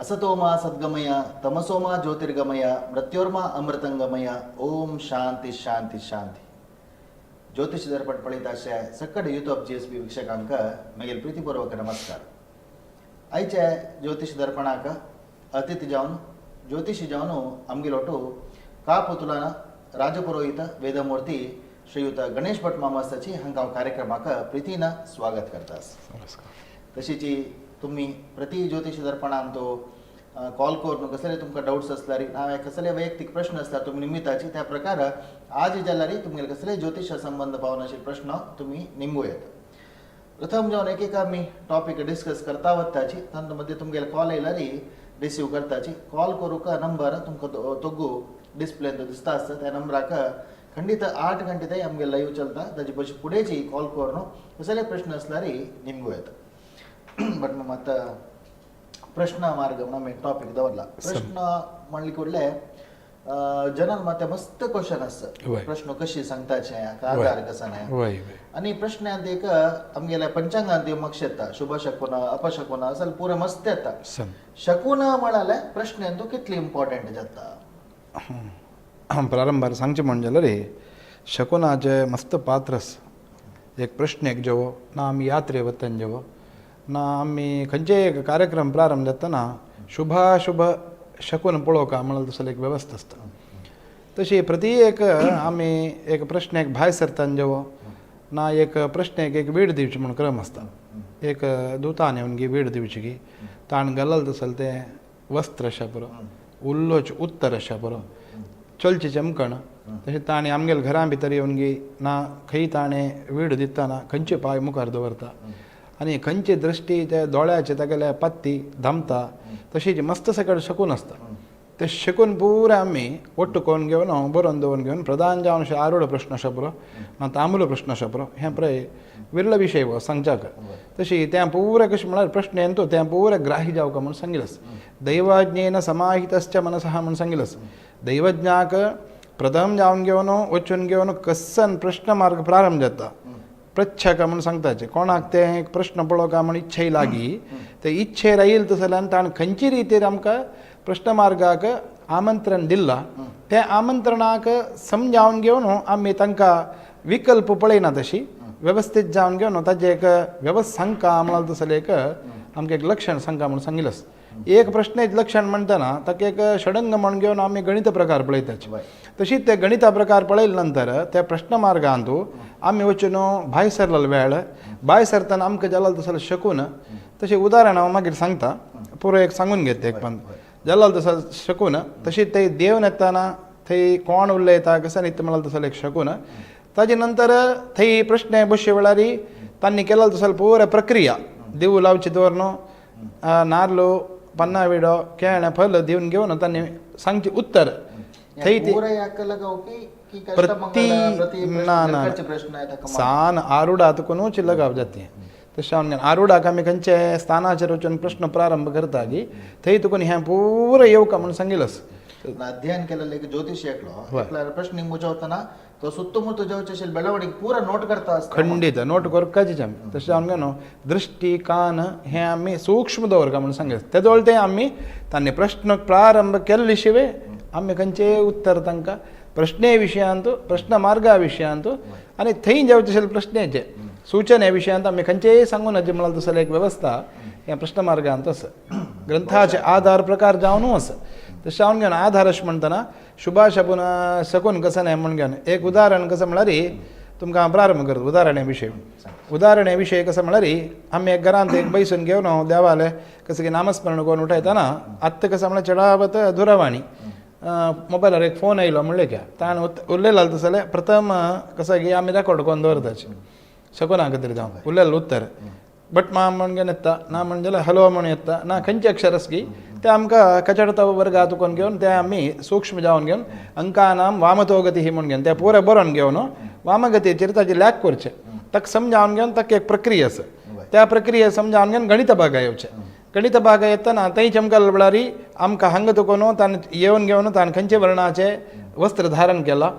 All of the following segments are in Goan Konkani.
असतोमा सद्गमय, तमसोमा ज्योतिर्गमय, मृत्योर्मा अमृतंगमय. ओम शांती शांती शांती. ज्योतिष दर्पण पळयत सकड यूट्यूब जीएसबी ವೀಕ್ಷಕಾಂಕ मगेल प्रीतीपूर्वक नमस्कार. आयचे ज्योतिष दर्पणाक अतिथी जावन ज्योतिषी जावन आमगेलोटू कापुतुलान राजपुरोहित वेदमूर्ती श्रीयुत गणेश भट मामासाची हांकां हांव कार्यक्रमाक प्रितीन स्वागत करतास. नमस्कार. तशीच तुमी प्रति ज्योतिष दर्पणान तो कॉल करून कसले तुमकां डाउट्स आसल्यार ना कसले वैयक्तीक प्रश्न आसल्यार तुमी निमिताची त्या प्रकार आज जाल्यार तुमगेले कसले ज्योतिश संबंध पावनाशे प्रश्न तुमी निमगू येता. प्रथम जावन एक एक आमी टॉपीक डिस्कस करता वताची, तांतू मध्ये तुमगेले कॉल येयल्यार रिसीव करताची. कॉल करूंक नंबर तुमकां तोगू डिस्प्लेन दिसता आसता. त्या नंबराक खंडीत 8 गंटे ते आमगे लाईव्ह चलता. ताजे पयशे फुडेंची कॉल करून कसले प्रश्न आसल्यार निमगू येता. बट मग आता प्रश्न मार्ग म्हणून आमी टॉपीक दवरला. प्रश्न म्हणले कुडले जनरल मात मस्त क्वेश्चन आसता. प्रश्न कशी सांगताचे, हाका आधार कसा नाही वय वय आणि प्रश्नांत एक आमगेल्या पंचांगांत मक्ष येता, शुभ शकून अपशकुन असल पुरे मस्त येता. सम शकून म्हळ्यार प्रश्न कितली इम्पॉर्टंट जाता? प्रारंभार सांगचें म्हण जाल्यार रे, शकुनाचें मस्त पात्र आसा. एक प्रश्न एक जेवो ना आमी यात्रे वतन जेवो ना आमी खंयचेय एक कार्यक्रम प्रारंभ जातना शुभाशुभ शकून पळोवका म्हणल्यार तसली एक वेवस्था आसता. तशी प्रति एक आमी एक प्रश्न एक भायर सरतना जेवो ना एक प्रश्न एक एक वीड दिवची म्हूण क्रम आसता. एक दुतान येवन गी वीड दिवची की ताण घालल तसल तें वस्त्र अशें पुरो, उल्लोच उत्तर अशें पुरो, चलचें चमकण. तशें ताणें आमगेल्या घरां भितर येवन गी ना खंय ताणें वीड दितना खंयचे पांय मुखार दवरता आनी खंयची दृश्टी ते दोळ्याचे तागेले पत्ती धांपता, तशीच मस्त सकड शकून आसता. ते शकून पुरे आमी ಒಟ್ಟು कोन घेवन बरोवन दवरून घेवन प्रधान जावन अशें आरूढ प्रश्न अशें पुरो ना तांबूल प्रश्न अशें पुरो, हें पळय विरळ विशय हो सांगच्याक. तशी तें पुरे कशें म्हळ्यार प्रश्न येन तें पुरे ग्राही जावका म्हूण सांगिल्लें. दैवाज्ञेन समाहितश्च मनसः म्हूण सांगिल्लें. दैवज्ञाक प्रथम जावन घेवन वचून घेवन कसन प्रश्न मार्ग प्रारंभ जाता. प्रच्छक म्हूण सांगताचे कोणाक तें एक प्रश्न पळोवका म्हूण इच्छे लागी ते इच्छे राहील तसो जाल्यार ताणें खंयचे रितीर आमकां प्रश्न मार्गाक आमंत्रण दिलां त्या आमंत्रणाक समजावन घेवन आमी तांकां विकल्प पळयना, तशी वेवस्थीत जावन घेवन ताजें एक वेवस्था सांगका म्हळ्यार तसलें एक आमकां एक लक्षण सांगका म्हूण सांगिल्लें. एक प्रश्न लक्षण म्हणटना ताका एक षडंग म्हूण घेवन आमी गणित प्रकार पळयताचे. तशीच ते गणिता प्रकार पळयले नंतर त्या प्रश्न मार्गांत आमी वचून भायर सरलेलो वेळ भायर सरतना आमकां जालो तसो शकून. तशें उदाहरण हांव मागीर सांगता, पुरो एक सांगून घेता. एक पण जालो तसो शकून तशी थंय देव येताना थंय कोण उलयता कसं न्हिद म्हणल्यार तसो एक शकून. ताजे नंतर थंय प्रश्न बसचे वेळार तांणी केलो तसो पुरो प्रक्रिया देव लावची दवर नार्लो पन्ना विडो केळें फल दिवन घेवन तांणी सांगचे उत्तर थंय ती पुरे याक लगाव की की प्रति ना ना प्रश्न आहे ताका. सान आरुडा तुका लगाव जाते. तशें हांव आरुडाक आमी खंयचे स्थानाचेर वचून प्रश्न प्रारंभ करता की थंय तुका हें पुरो येवका म्हूण सांगिल्लें. अध्ययन केलेलं एक ज्योतिष एकलो एकल्यार प्रश्न मुजवताना तो सुತ್ತमुತ್ತ जेवचे ಬೆಳವಣಿಗೆ ಪೂರ ನೋಟ್ करता आसता. खंडीत नोट करपाचीच आमी. तशें जावन न्हू दृश्टी कान हें आमी सूक्ष्म दवरका म्हूण सांगिल्लें. तेदोळ तें आमी तांणी प्रश्न प्रारंभ केल्ले शिवाय आमी खंयचेय उत्तर तांकां प्रश्ने विशयांत प्रश्न मार्गा विशयांत आनी थंय जेवचे प्रश्नाचे सूचने विशयांत आमी खंयचेय सांगू नजे म्हळ्यार तसली एक वेवस्था ह्या प्रश्न मार्गांत आसा. ग्रंथाचे आधार प्रकार जावन आसा. तशें हांव घेवन आधार अशें म्हणटना शुभाशकुन शकून कसं न्हय म्हूण घेवन एक उदाहरण कसं म्हळ्यार तुमकां हांव प्रारंभ करता. उदाहरणे विशय, उदाहरणे विशय कसं म्हळ्यार आमी एक घरांत एक बैसून घेवन देवाले कसं की नामस्मरण करून उठयतना आत्तां कसं म्हळ्यार चडावत दूरवाणी मोबायलार एक फोन आयलो म्हणलें की ताणें उलयलो तसलें जाल्यार प्रथम कसं की आमी रेकॉर्ड करून दवरताचे शकूना तरी जावं उलयलें उत्तर बट मा म्हण येता ना म्हण जाल्यार हॅलो म्हण येता ना खंयचे अक्षर आसा की ते आमकां कचडता वर्गात तुकून घेवन ते आमी सूक्ष्म जावन घेवन अंकानाम वामतो गती म्हूण घेवन ते पुरें बरोवन घेवन वामगतीचेर ताजी लॅक करचें, ताका समजावन घेवन ताका एक प्रक्रिया आसा. त्या प्रक्रिया समजावन घेवन गणित भागा येवचें. गणित भागा येतना थंय चमकल वेळार आमकां हांगा तुकून ताणें येवन घेवन ताणें खंयचे वर्णाचें वस्त्र धारण केलां.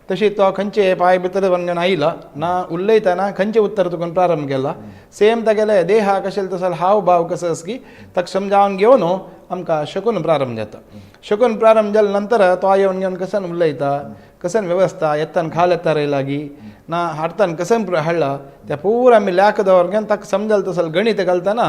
तशी तो खंयचे पांय भितर वनगन आयला ना उलयतना खंयचे उत्तर तुकून प्रारंभ केला सेम तागेले देहा कशें तसो हाव भाव कसो आस की ताका समजावन घेवन आमकां शकून प्रारंभ जाता. शकून प्रारंभ जाले नंतर तो येवन घेवन कसन उलयता कसन वेवस्था येतान खाल येता रे लागी ना हाडतान कसन हाडला त्या पुरा आमी ल्याक दवर घेवन ताका समजल तसो गणित घालतना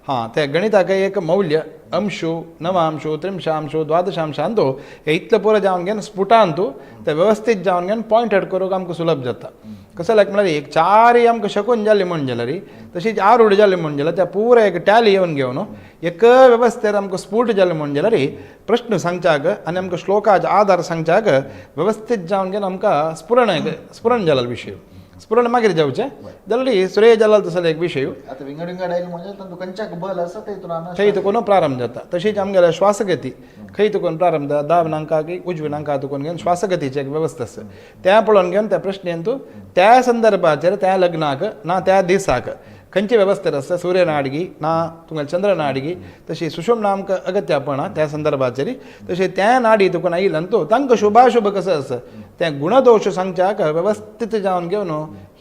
हां त्या गणिताक एक मौल्य अंशु नवांशु त्रिंशांशु द्वादशांशांतु हे इतलें पुरो जावन घेवन स्फुटांतु ते व्यवस्थीत जावन घेवन पॉयंट आउट करूंक आमकां सुलभ जाता. कसो लायक म्हळ्यार एक चारय आमकां शकून जालें म्हूण जाल्यार तशीच आरूढ जालें म्हूण जाल्यार त्या पुरो एक टॅली येवन घेवन एक वेवस्थेर आमकां स्फूट जालें म्हूण जाल्यार प्रश्न सांगच्याक आनी आमकां श्लोकाचो आदार सांगच्याक व्यवस्थीत जावन घेवन आमकां स्फुरण स्फुरण जालो विशय स्फुरण मागीर जावचें जाल्यार सुरेय जालो तसो एक विशय. आतां विंगड विंगड आयले म्हणजे तांतूं खंयच्याक बल आसा ते थंय तुकून प्रारंभ जाता. तशीच आमगेल्या श्वासगती खंय तुकून प्रारंभ जाता दाव नांका की उजवी नांका तुकून घेवन श्वासगतीची एक वेवस्था आसा त्या पळोवन घेवन त्या प्रश्नेन तूं त्या संदर्भाचेर त्या लग्नाक ना त्या दिसाक खंयची वेवस्था आसता सूर्यनाडगी ना तुमगेले चंद्रनाडगी तशी सुषुम्ना आमकां अगत्यापण त्या संदर्भाचेर तशें त्या नाडी तुकून आयिल्ल्यान तूं तांकां शुभाशुभ कसो आसा तें गुणदोश सांगच्याक वेवस्थीत जावन घेवन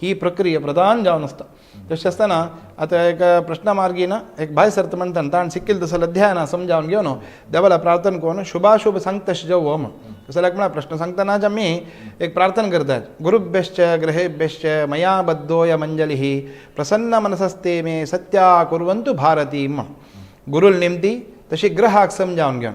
ही प्रक्रिया प्रधान जावन आसता. तशें आसतना आतां एक प्रश्नमार्गीन एक भाय सर्त म्हणटा ताणें सिक्कील तसो अध्ययना समजावन घेवन देवाला प्रार्थना करून शुभाशुभ सांगतशें जेव म्हण तशें लायक म्हळ्यार प्रश्न सांगतनाच आमी एक प्रार्थना करतात गुरुभ्यश्च ग्रहेभ्यश्च मया बद्धोय मंजलिः प्रसन्न मनसस्ते मे सत्या कुर्वन्तु भारती म्हण गुरूल निमती तशी ग्रहाक समजावन घेवन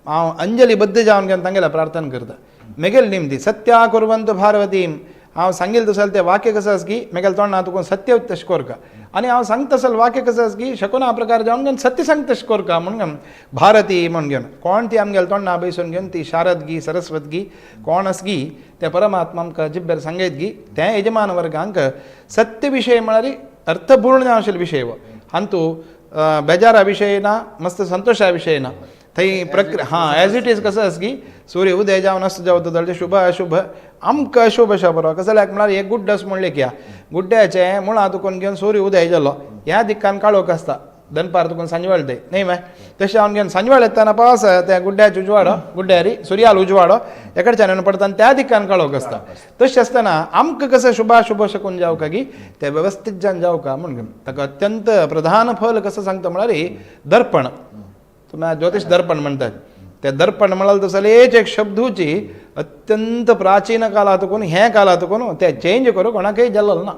हांव अंजली बद्द जावन घेवन तांगेल्या प्रार्थना करता मेगेल निमती सत्या कुर्वन्तु भारतीं हांव सांगील तसो तें वाक्य कसो आसा की मेगेल तोंडा तुका सत्य तशें कोरका आनी हांव सांगता तसो वाक्य कसो आसा की शकून प्रकार जावन घेवन सत्य सांगता तशें कोरका म्हूण घेवन भारती म्हूण घेवन कोण ती आमगेले तोंडा बैसून घेवन ती शारद गी सरस्वत गी कोण आस गी त्या परमात्मा आमकां जिब्बेर सांगयत गी त्या यजमान वर्गांक सत्य विशय म्हळ्यार अर्थपूर्ण जावन आशिल्लो विशय हो हातूंत बेजारा विशय ना मस्त संतोशा विशय ना थंय प्रक्रिया हां एज it is कसो आसा की सूर्य उदय जावन अस्त जावता जाल्यार शुभ अशुभ आमकां अशुभ अशें बरो कसो लायक म्हळ्यार एक गुड्डो आसा म्हणलें की गुड्ड्याचें मुळां तुकून घेवन सूर्य उदय जालो ह्या दिक्कान काळोख आसता दनपार तुकून सांजवेळ दी न्ही मागीर तशें हांव घेवन सांजवेळ येतना पावस त्या गुड्ड्याचे उजवाडो गुड्ड्यारी सुर्याल उजवाडो एकडच्यान पडटा आनी त्या दिक्कान काळोख आसता. तशें आसतना आमकां कसं शुभाशुभ शकून जावका की ते वेवस्थीत जावन जावका म्हूण घेवन ताका अत्यंत प्रधान फल कसं सांगता म्हळ्यार दर्पण. तुमी ज्योतिष दर्पण म्हणतात ते दर्पण म्हळ्यार तसलेच एक शब्दूची अत्यंत प्राचीन काळांत हें काळांत ते चेंज करूं कोणाकय जाल्लो ना.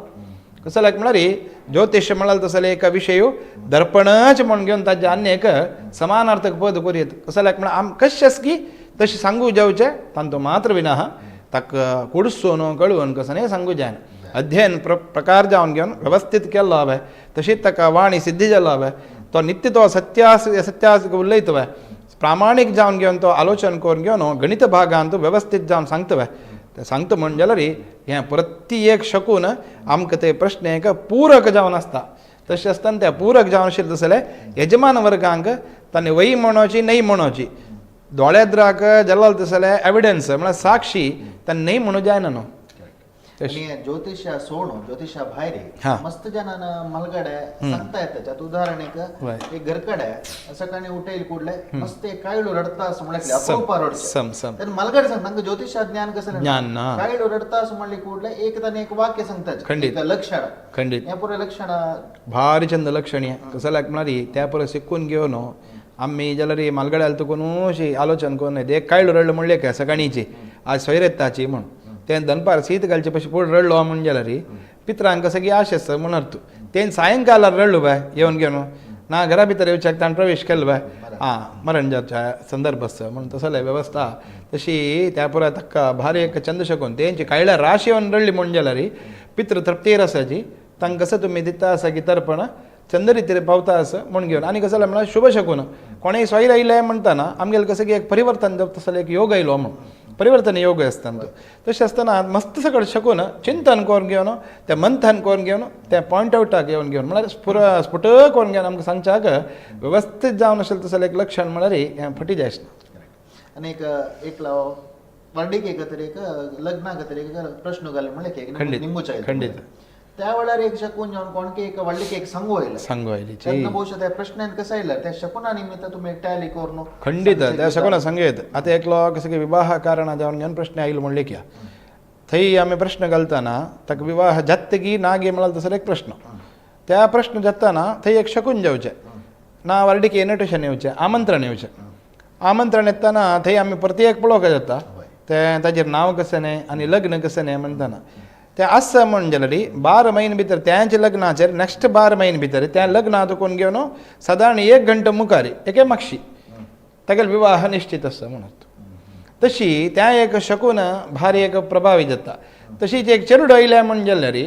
कसो लायक म्हळ्यार ज्योतिष म्हळ्यार तसले एक विशय दर्पणच म्हूण घेवन ताजें आनी एक समानार्थक पद करूं कसो लायक म्हळ्यार आम कशें आसा की तशें सांगू जावचें तांतूं मात्र विना ताका कुडसून कळोवन कसो न्ही सांगू जायना. अध्ययन प्रकार जावन घेवन वेवस्थीत केल्लो हांवें तशीच ताका वाणी सिद्धी जाल्लो हांवें तो नित्य तो सत्यास सत्यास उलयता प्रामाणीक जावन घेवन तो आलोचन करून घेवन गणित भागान तो वेवस्थीत जावन सांगता तें सांगता म्हण जाल्यार हें प्रति एक शकून आमकां ते प्रश्न एक पूरक जावन आसता. तशें आसतना त्या पूरक जावन आशिल्लें तसलें यजमान वर्गांक ताणें वय म्हणोची न्हय म्हणोची दोळ्याद्राक जाल्लो तसलें एविडन्स म्हळ्यार साक्षी ताणें न्हय म्हणूं जायना न्हू. आणि ज्योतिष सोडून ज्योतिषा भायर मस्त जनान मलगडे सांगता येता. आता उदाहरण एक एक घरकडे सकाळी उठेल कुडले मस्त एक कायडो रडता असं म्हणले अप्रूप रडचे मलगडे सांगता तांकां ज्योतिष ज्ञान कसं ज्ञान ना कायडो रडता असं म्हणले कुडले एक ताणें एक वाक्य सांगता खंडित लक्षण खंडित हे पुरे लक्षण भारी चंद लक्षण हे कसं लायक म्हळ्यार त्या परस शिकून घेवन आमी जाल्यार मालगड्याल तुकून अशी आलोचन करून एक कायडो रडलो म्हणले काय सकाळीची आज सोयरेताची म्हूण तें दनपार शीत घालचे पशी पुढे रडलो म्हूण जाल्यार पित्रांक सगळी आश आसता म्हूण अर्थ तें सायंकाळार रडलो बाय येवन घेवन ना घरा भितर येवच्याक ताणें प्रवेश केलो बाय आं मरण जावच्या संदर्भ आसता म्हणून तसले वेवस्था तशी त्या पुराय ताका भारी एक चंद शकून तेंची कायल्या राश येवन रडली म्हूण जाल्यार पित्र तृप्तीर आसाची तांकां कसं तुमी दिता आसा की तर्पण चंदरितीर पावता असं म्हूण घेवन आनी कसं म्हळ्यार शुभ शकून कोणेय सोयर आयलें म्हणटाना आमगेलें कसं की एक परिवर्तन जाता तसो एक योग आयलो म्हूण परिवर्तन योग आसता तो तशें आसतना मस्त सगळें शकून चिंतन करून घेवन तें मंथन करून घेवन तें पॉयंट आवटाक येवन घेवन म्हळ्यार स्फुट करून घेवन आमकां सांगच्याक वेवस्थीत जावन आशिल्लें तसलें एक लक्षण म्हळ्यार हें फटी जाय आसना. आनी एक एक वर्डीक एक तरी एक लग्नाक तरी एक प्रश्न घाले म्हणलें खंडित निंबूच्या खंडित त्या वेळार एक शकून जावन कोणके एक व्हडलीक एक सांगू आयलें सांगू आयली तेन्ना बहुशा त्या प्रश्नान कसं आयलें त्या शकुना निमित्त तुमी टॅली करून खंडित त्या शकुना सांगयत आतां एकलो कसं की विवाह कारणा जावन घेवन प्रश्न आयलो म्हणले की थंय आमी प्रश्न घालतना ताका विवाह जातगी ना गे म्हळ्यार तसो एक प्रश्न. त्या प्रश्न जाताना थंय एक शकून जावचें ना वर्डीक इन्विटेशन येवचें, आमंत्रण येवचें. आमंत्रण येतना थंय आमी प्रत्येक पळोवंक जाता तें ताजेर नांव कशें न्ही आनी लग्न कशें न्ही म्हणटना तें आसा म्हण जाल्यार 12 म्हयने भितर त्यांच्या लग्नाचेर नेक्स्ट 12 म्हयने भितर त्या लग्ना तुकून घेवन सादारण 1 घंटो मुखार एके मागशी तागेलो विवाह निश्चित आसा म्हणत. तशी त्या एक शकून भारी एक प्रभावी जाता. तशीच एक चेरडो आयल्या म्हण जाल्यार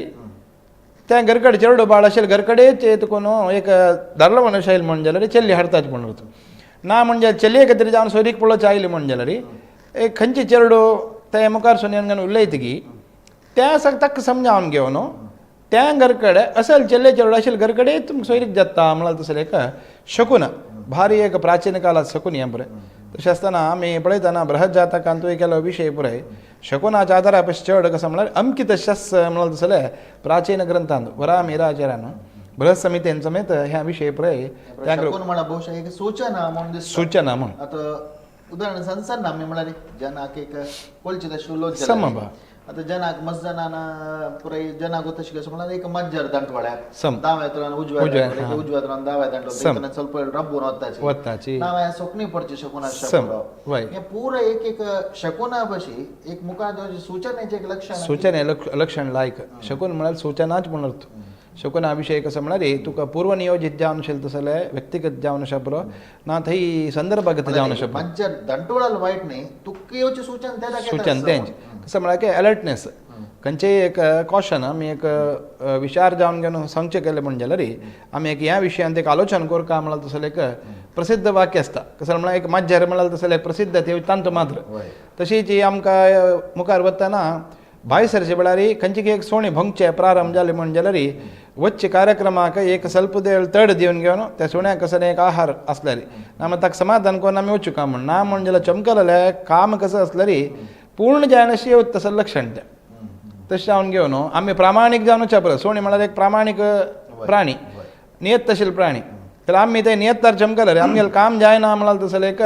त्या घरकडे चेरडो बाळ आशिल्ले घरकडेच तुकून एक धारलो मनुष्य आयलो म्हण जाल्यार चेल्ली हाडतात म्हणून ना म्हणजे चलये खातीर जावन सोयरीक पळोवचें आयली म्हण जाल्यार एक खंयचे चेरडो ते मुखार सोन उलयतगी त्या सग ताका समजावन घेवन त्या घरकडे असल चेल्ले चेरडो आशिल्ले घरकडे तुमकां सोयरीक जाता म्हळ्यार तसलें एक शकून भारी एक प्राचीन काळांत शकून हें पुराय. तशें आसतना आमी पळयतना बृहत जातकांतूय केलो विशय पुराय शकुनाच्या आदारा पयस चड कसो म्हळ्यार अमकी तशेंच म्हळ्यार तसलें प्राचीन ग्रंथांत वरामिराचेरान बृहत समितेन समेत ह्या विशय पुराय त्या शकून म्हळ्यार बहुशा एक सूचना म्हूण दिसता. सूचना म्हूण आतां उदाहरण संसार आमी म्हळ्यार जनाक एक कोलचे तशें उलोवचें सम बा. आतां जनाक मज्जनान पुराय जनाक तशें कशें म्हळ्यार एक मज्जर दांटवाड्या सम दाव्या तरान उजव्या दांटवाड्या उजव्या तरान दाव्या दांटवाड्या ಸ್ವಲ್ಪ रब्बून वताची वताची नांव सोकणी पडची शकून सम वय हे पुरा एक एक शकूना बशी एक मुखार सूचनेचें एक लक्षण सूचने लक्षण लायक शकून म्हळ्यार सूचनाच म्हण अर्थ. शकूना विशय कसो म्हळ्यार तुका पूर्वनियोजीत जावन आशिल्लें तसलें व्यक्तिगत जावन आसा पुरो ना थंय संदर्भागत जावन आसा पुरो. मज्जर दंटोळाल वायट न्ही तुका येवचें सूचन तें दाखयता सूचन तेंच कसं म्हळ्यार की अलर्टनेस खंयचेय एक कॉशन आमी एक विचार जावन घेवन सांगचें केलें म्हण जाल्यार आमी एक ह्या विशयांत एक आलोचन करका म्हळ्यार तसलें एक प्रसिद्ध वाक्य आसता. कसं म्हळ्यार एक मज्जर म्हळ्यार तसलें एक प्रसिद्ध ते तांत मात्र. तशीच आमकां मुखार वतना भायर सरचे वेळार खंयची एक सोणी भोंगचें प्रारंभ जालें म्हण जाल्यार वच्चे कार्यक्रमाक एक स्वल्प देळ तड दिवन घेवन त्या सुण्याक कसो एक आहार आसल्यार ना मागीर ताका समाधान करून आमी वचूं काम म्हण ना म्हण जाल्यार चमकलें काम कसो आसल्यार पूर्ण जायनाशी येवत तसो लक्षण तें. तशें जावन घेवन आमी प्रामाणीक जावन वचप परस सोणी म्हळ्यार एक प्रामाणीक प्राणी नियत आशिल्लो प्राणी तर आमी ते नियत्तार चमकले रे आमगेलें काम जायना म्हळ्यार तसलें एक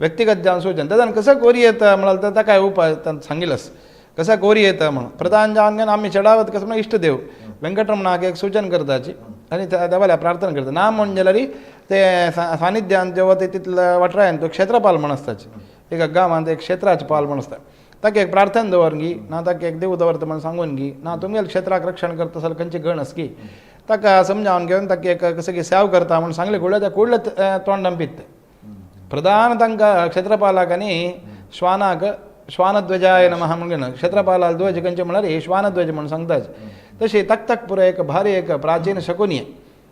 व्यक्तिगत जावन सूचन तेजान कसो कोरी येता म्हळ्यार तर ताका उपाय सांगिल्लो कसा कोरी येता म्हणून प्रधान जावन घेवन आमी चडावत कसो म्हणल्यार इश्टदेव वेंकटरमणाक एक सूचन करताची आनी त्या देवाल्या प्रार्थना करता ना म्हण जाल्यार ते सानिध्यान जेव्हा ते तितल्या वाठारान तो क्षेत्रपाल म्हण आसताची एका गांवांत एक क्षेत्राचे पाल म्हण आसता ताका एक प्रार्थना दवर गी ना ताका एक देव दवरता म्हण सांगून गी ना तुमगेले क्षेत्राक रक्षण करता जाल्यार खंयचे गण आस की ताका समजावन घेवन ताका एक कसं की सेव करता म्हूण सांगलें कुडल्या त्या कुडल्या तोंड पित्त प्रधान तांकां क्षेत्रपालाक आनी श्वानाक श्वानध्वजाय नमः म्हणून क्षेत्रपालाक ध्वज खंयचे म्हळ्यार श्वानध्वज म्हणून सांगताच. तशें तक पुरो एक भारी एक प्राचीन शकुनी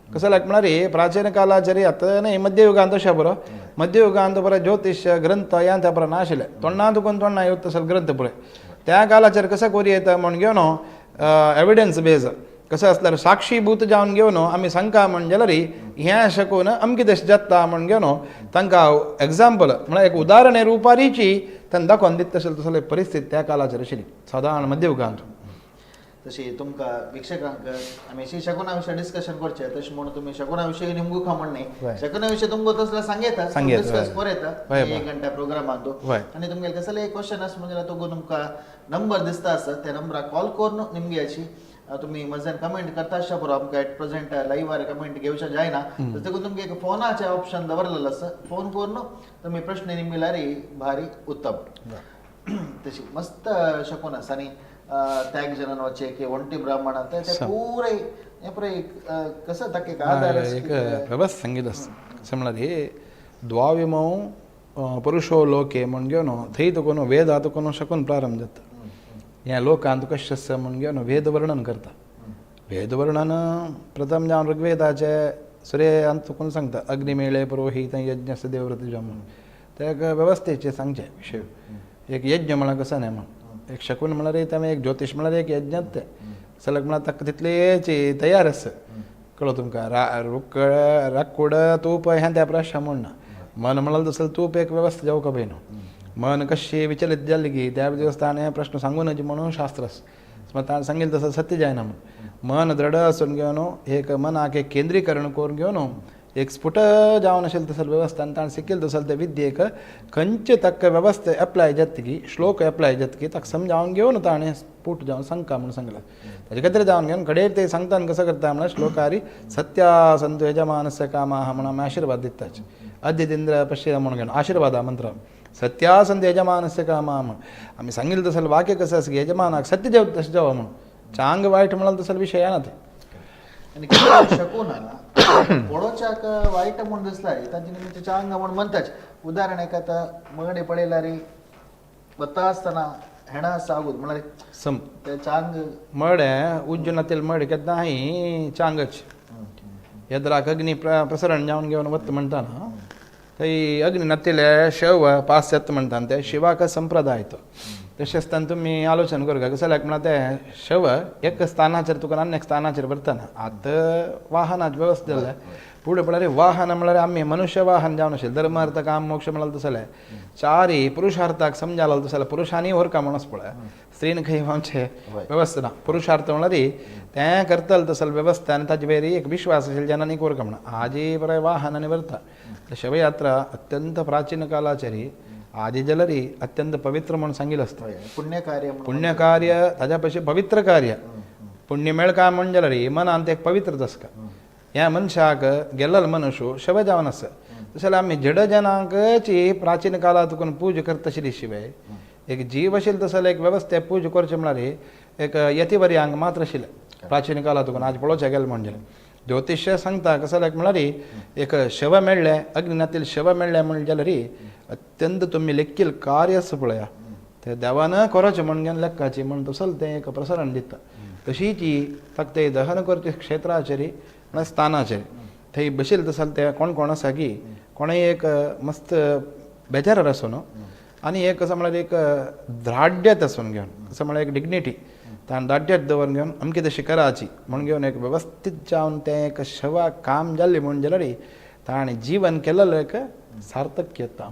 कसं लायक म्हळ्यार प्राचीन काळाचेर आतां न्ही मध्ययुगांत तशें बरो मध्ययुगांत बरो ज्योतिश ग्रंथ ह्यान त्या बरो नाशिल्ले तोंडा तुकून तोंडा येवत तसो ग्रंथ पळय त्या काळाचेर कसं कोरी येता म्हण घेवन एविडन्स बेज कसं आसल्यार साक्षीभूत जावन घेवन आमी सांगता म्हण जाल्यार हें शकून अमकें तशें जाता म्हण घेवन तांकां एग्जाम्पल म्हळ्यार एक उदाहरण रुपारीची तांकां दाखोवन दिता तशें तसली परिस्थिती त्या काळाचेर आशिल्ली सादारण मध्ययुगांत. तशी तुमकां वीक्षकांक आमी अशी शकुना विशय डिस्कशन करचें तशें म्हणून तुमी शकुना विशय निमगुखा म्हण न्ही शकुना विशय तुमकां तसलें सांगयता डिस्कस करयता एक घंटा प्रोग्रामान तो. आनी तुमगेले कसले क्वेश्चन आसा म्हणजे तुमकां तुमकां नंबर दिसता आसा त्या नंबराक कॉल करून निमगे अशी तुमी मजन कमेंट करता आसच्या पुरो आमकां एट प्रेझेंट लायव्हार कमेंट घेवचें जायना देखून तुमकां एक फोनाचें ऑप्शन दवरलेलें आसा फोन करून तुमी प्रश्न निमगिल्यार भारी उत्तम. तशी मस्त शकून आसा आनी त्याग जनान वचे की ಒಂಟಿ ब्राह्मण ते पुराय हें पुराय कसं ताका एक आदार एक व्यवस्थ संगीत आसता कशें म्हळ्यार हे द्वाविमौ पुरुषो लोके म्हण घेवन थंय तुका न्हू वेद तुका न्हू शकून प्रारंभ जाता ह्या लोकांत कशें आसा म्हण घेवन वेद वर्णन करता. वेद वर्णन प्रथम जावन ऋग्वेदाचे सूर्यांत तुका सांगता अग्निमेळे पुरोहित यज्ञस्य देवव्रत म्हणून ते एक वेवस्थेचें सांगचें विशय एक यज्ञ म्हळ्यार कसो न्ही म्हण एक शकून म्हळ्यार तें एक ज्योतिश म्हळ्यार एक यज्ञात तें सलग म्हळ्यार ताका तितलेच तयार आसा कळ्ळो तुमकां रुक राकूड तूप हें त्या प्रश्न म्हण ना मन म्हळ्यार तसो तूप एक वेवस्था जावंक पळय न्हू मन कशी विचलित जाली की त्या दिवस ताणें प्रश्न सांगू नज म्हणून शास्त्र आसा ताणें सांगिल्लें तसं सत्य जायना म्हण मन दृढ आसून घेवन एक मनाक एक केंद्रीकरण करून घेवन एक स्फुट जावन आशिल्लें तसले व्यवस्था आनी ताणें शिकिल्लें तसलें ते विद्येक खंयचे ताका वेवस्था एप्लाय जातकी श्लोक एप्लाय जातकी ताका समजावन घेवन ताणें स्फुट जावन सांगका म्हणून सांगलां. ताजे खातीर जावन घेवन घडये ते सांगता कसो करता म्हळ्यार श्लोकारी सत्या संतु यजमानस्य कामाः म्हणून आमी आशिर्वाद दिताच. अद्यतिंद्र पश्य म्हणून घेवन आशिर्वादा मंत्र सत्या संतु यजमानस्य कामाः म्हणून आमी सांगिल्लें तसलें वाक्य कसं आसा की यजमानाक सत्य जेव तशें जेवा म्हणून चांग वायट म्हळ्यार तसलो विशय ना ते. आनी कितें शकून पळोवच्याक वायट म्हूण दिसला तांचे निमित्त चांग म्हूण म्हणटाच. उदाहरण एक आतां मगडे पळयल्यार वता आसतना हेणा सागूत म्हळ्यार सम ते चांग मडें उज्जनातील मडें केन्नाय चांगच येद्राक अग्नी प्रसरण जावन घेवन वता म्हणटा न्हू थंय अग्नी नातिले शव पास जाता म्हणटा ते शिवाक संप्रदाय तो. तशें आसतना तुमी आलोचन करूं कसो जाल्यार म्हळ्यार तें शव एक स्थानाचेर तुका आनी एक स्थानाचेर व्हरतना आतां वाहनाची वेवस्था जाल्या फुडें पळय वाहन म्हळ्यार आमी मनुष्य वाहन जावन आशिल्लें धर्म अर्थ काम मोक्ष म्हळ्यार तसलें चारी पुरुषार्थाक समजालो तसलें पुरुषांनी व्हरका म्हणून पळय स्त्रीन खंय आमचें वेवस्था ना. पुरुषार्थ म्हळ्यार तें करतले तसले वेवस्था आनी ताजे वयर एक विश्वास आशिल्लो जनांनी व्हरका म्हणून आजी बरें वाहन आनी व्हरता. शवयात्रा अत्यंत प्राचीन कालाचेर आदी जाल्यार अत्यंत पवित्र म्हणून सांगिल्लें आसता. पुण्यकार्य पुण्यकार्य ताज्या पयशे पवित्र कार्य पुण्य मेळ काय म्हण जाल्यार मनांत एक पवित्र आसता. ह्या मनशाक गेल्लो मनुष्य शव जावन आसा. तशें जाल्यार आमी जड जनांकची प्राचीन काळांत तुका पूजा करता आशिल्ली शिवाय एक जीव आशिल्लो तसो एक वेवस्था पूजा करचें म्हळ्यार एक यतिवर्यांक मात्र आशिल्लें प्राचीन काळांत तुका आज पळोवचें गेलें म्हणजे ज्योतिश्य सांगता कसो जाल्यार म्हळ्यार एक शव मेळ्ळें अग्निनातील शव मेळ्ळें म्हण जाल्यार अत्यंत तुमी लेखील कार्य आसा पळया ते देवान करचें म्हण घेवन लेखाची म्हण तसो तें एक प्रसरण दिता. तशीच ताका ते दहन करचे क्षेत्राचेर म्हळ्यार स्थानाचेर थंय बशिल्लें तसो ते कोण कोण आसा की कोणूय एक मस्त बेजारार आसून आनी एक कसो म्हळ्यार एक द्राढ्यत आसून घेवन कसो म्हळ्यार एक डिग्निटी ताण दाढ्यत दवरून घेवन अमकी तशी कराची म्हूण घेवन एक वेवस्थीत जावन तें एक शवा काम जाल्लें म्हूण जाल्यार ताणें जीवन केलेलें एक सार्थक येता.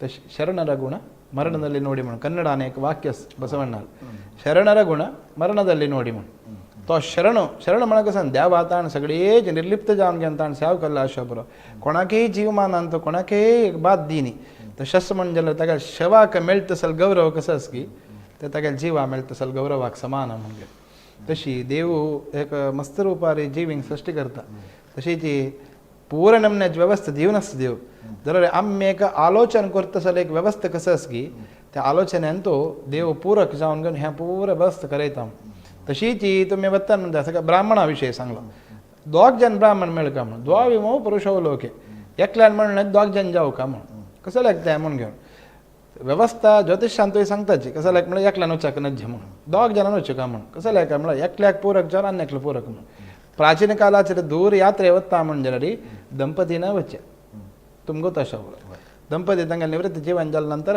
तशें शरणರ गुण ಮರಣದಲ್ಲಿ ನೋಡಿ म्हणून ಕನ್ನಡಾನ एक ವಾಕ್ಯ ಬಸವಣ್ಣ ಶರಣರ ಗುಣ ಮರಣದಲ್ಲಿ ನೋಡಿ म्हणून तो शरण शरण म्हळ्यार कसं देवा ताण सगळेच निर्लिप्त जावन घेवन ताण सेवा केल्लो आशा बरो कोणाकय जीवमान तो कोणाकय एक बाद दिनी तशेंच म्हण जाल्यार ताका शवाक मेळटा तसल गौरव कसो आसा की ते ताका जिवा मेळटा तसल गौरवाक समान म्हणजे तशी देव एक मस्त रुपार जिवींक सृश्टी करता. तशी ती पूर्ण नमन्याची व्यवस्था दिवन आसता देव जाल्यार आमी एक आलोचन करता जाल्यार एक व्यवस्था कसो आसा की त्या आलोचनेन तो देव पूरक जावन घेवन हें पूरा व्यवस्था करयता. तशीच तुमी वता म्हणटा सगळ्या ब्राह्मणा विशय सांगलो दोग जन ब्राह्मण मेळ का म्हणून द्वाविमो पुरुषो लोके एकल्यान म्हणलें दोग जन जावं का म्हणून कसो लागता म्हणून घेवन व्यवस्था ज्योतिशांतूय सांगताची कसो लायक म्हळ्यार एकल्यान वचक नज्जे म्हणून दोग जाणां वचूं का म्हणून कसो लायक म्हळ्यार एकल्याक पूरक जावन आनी एकलो पूरक म्हणून प्राचीन कालाचेर दूर यात्रे वता म्हण जाल्यार दंपतीन वचचें तुमकां तशें दंपती तांकां निवृत्त जीवन जाल्या नंतर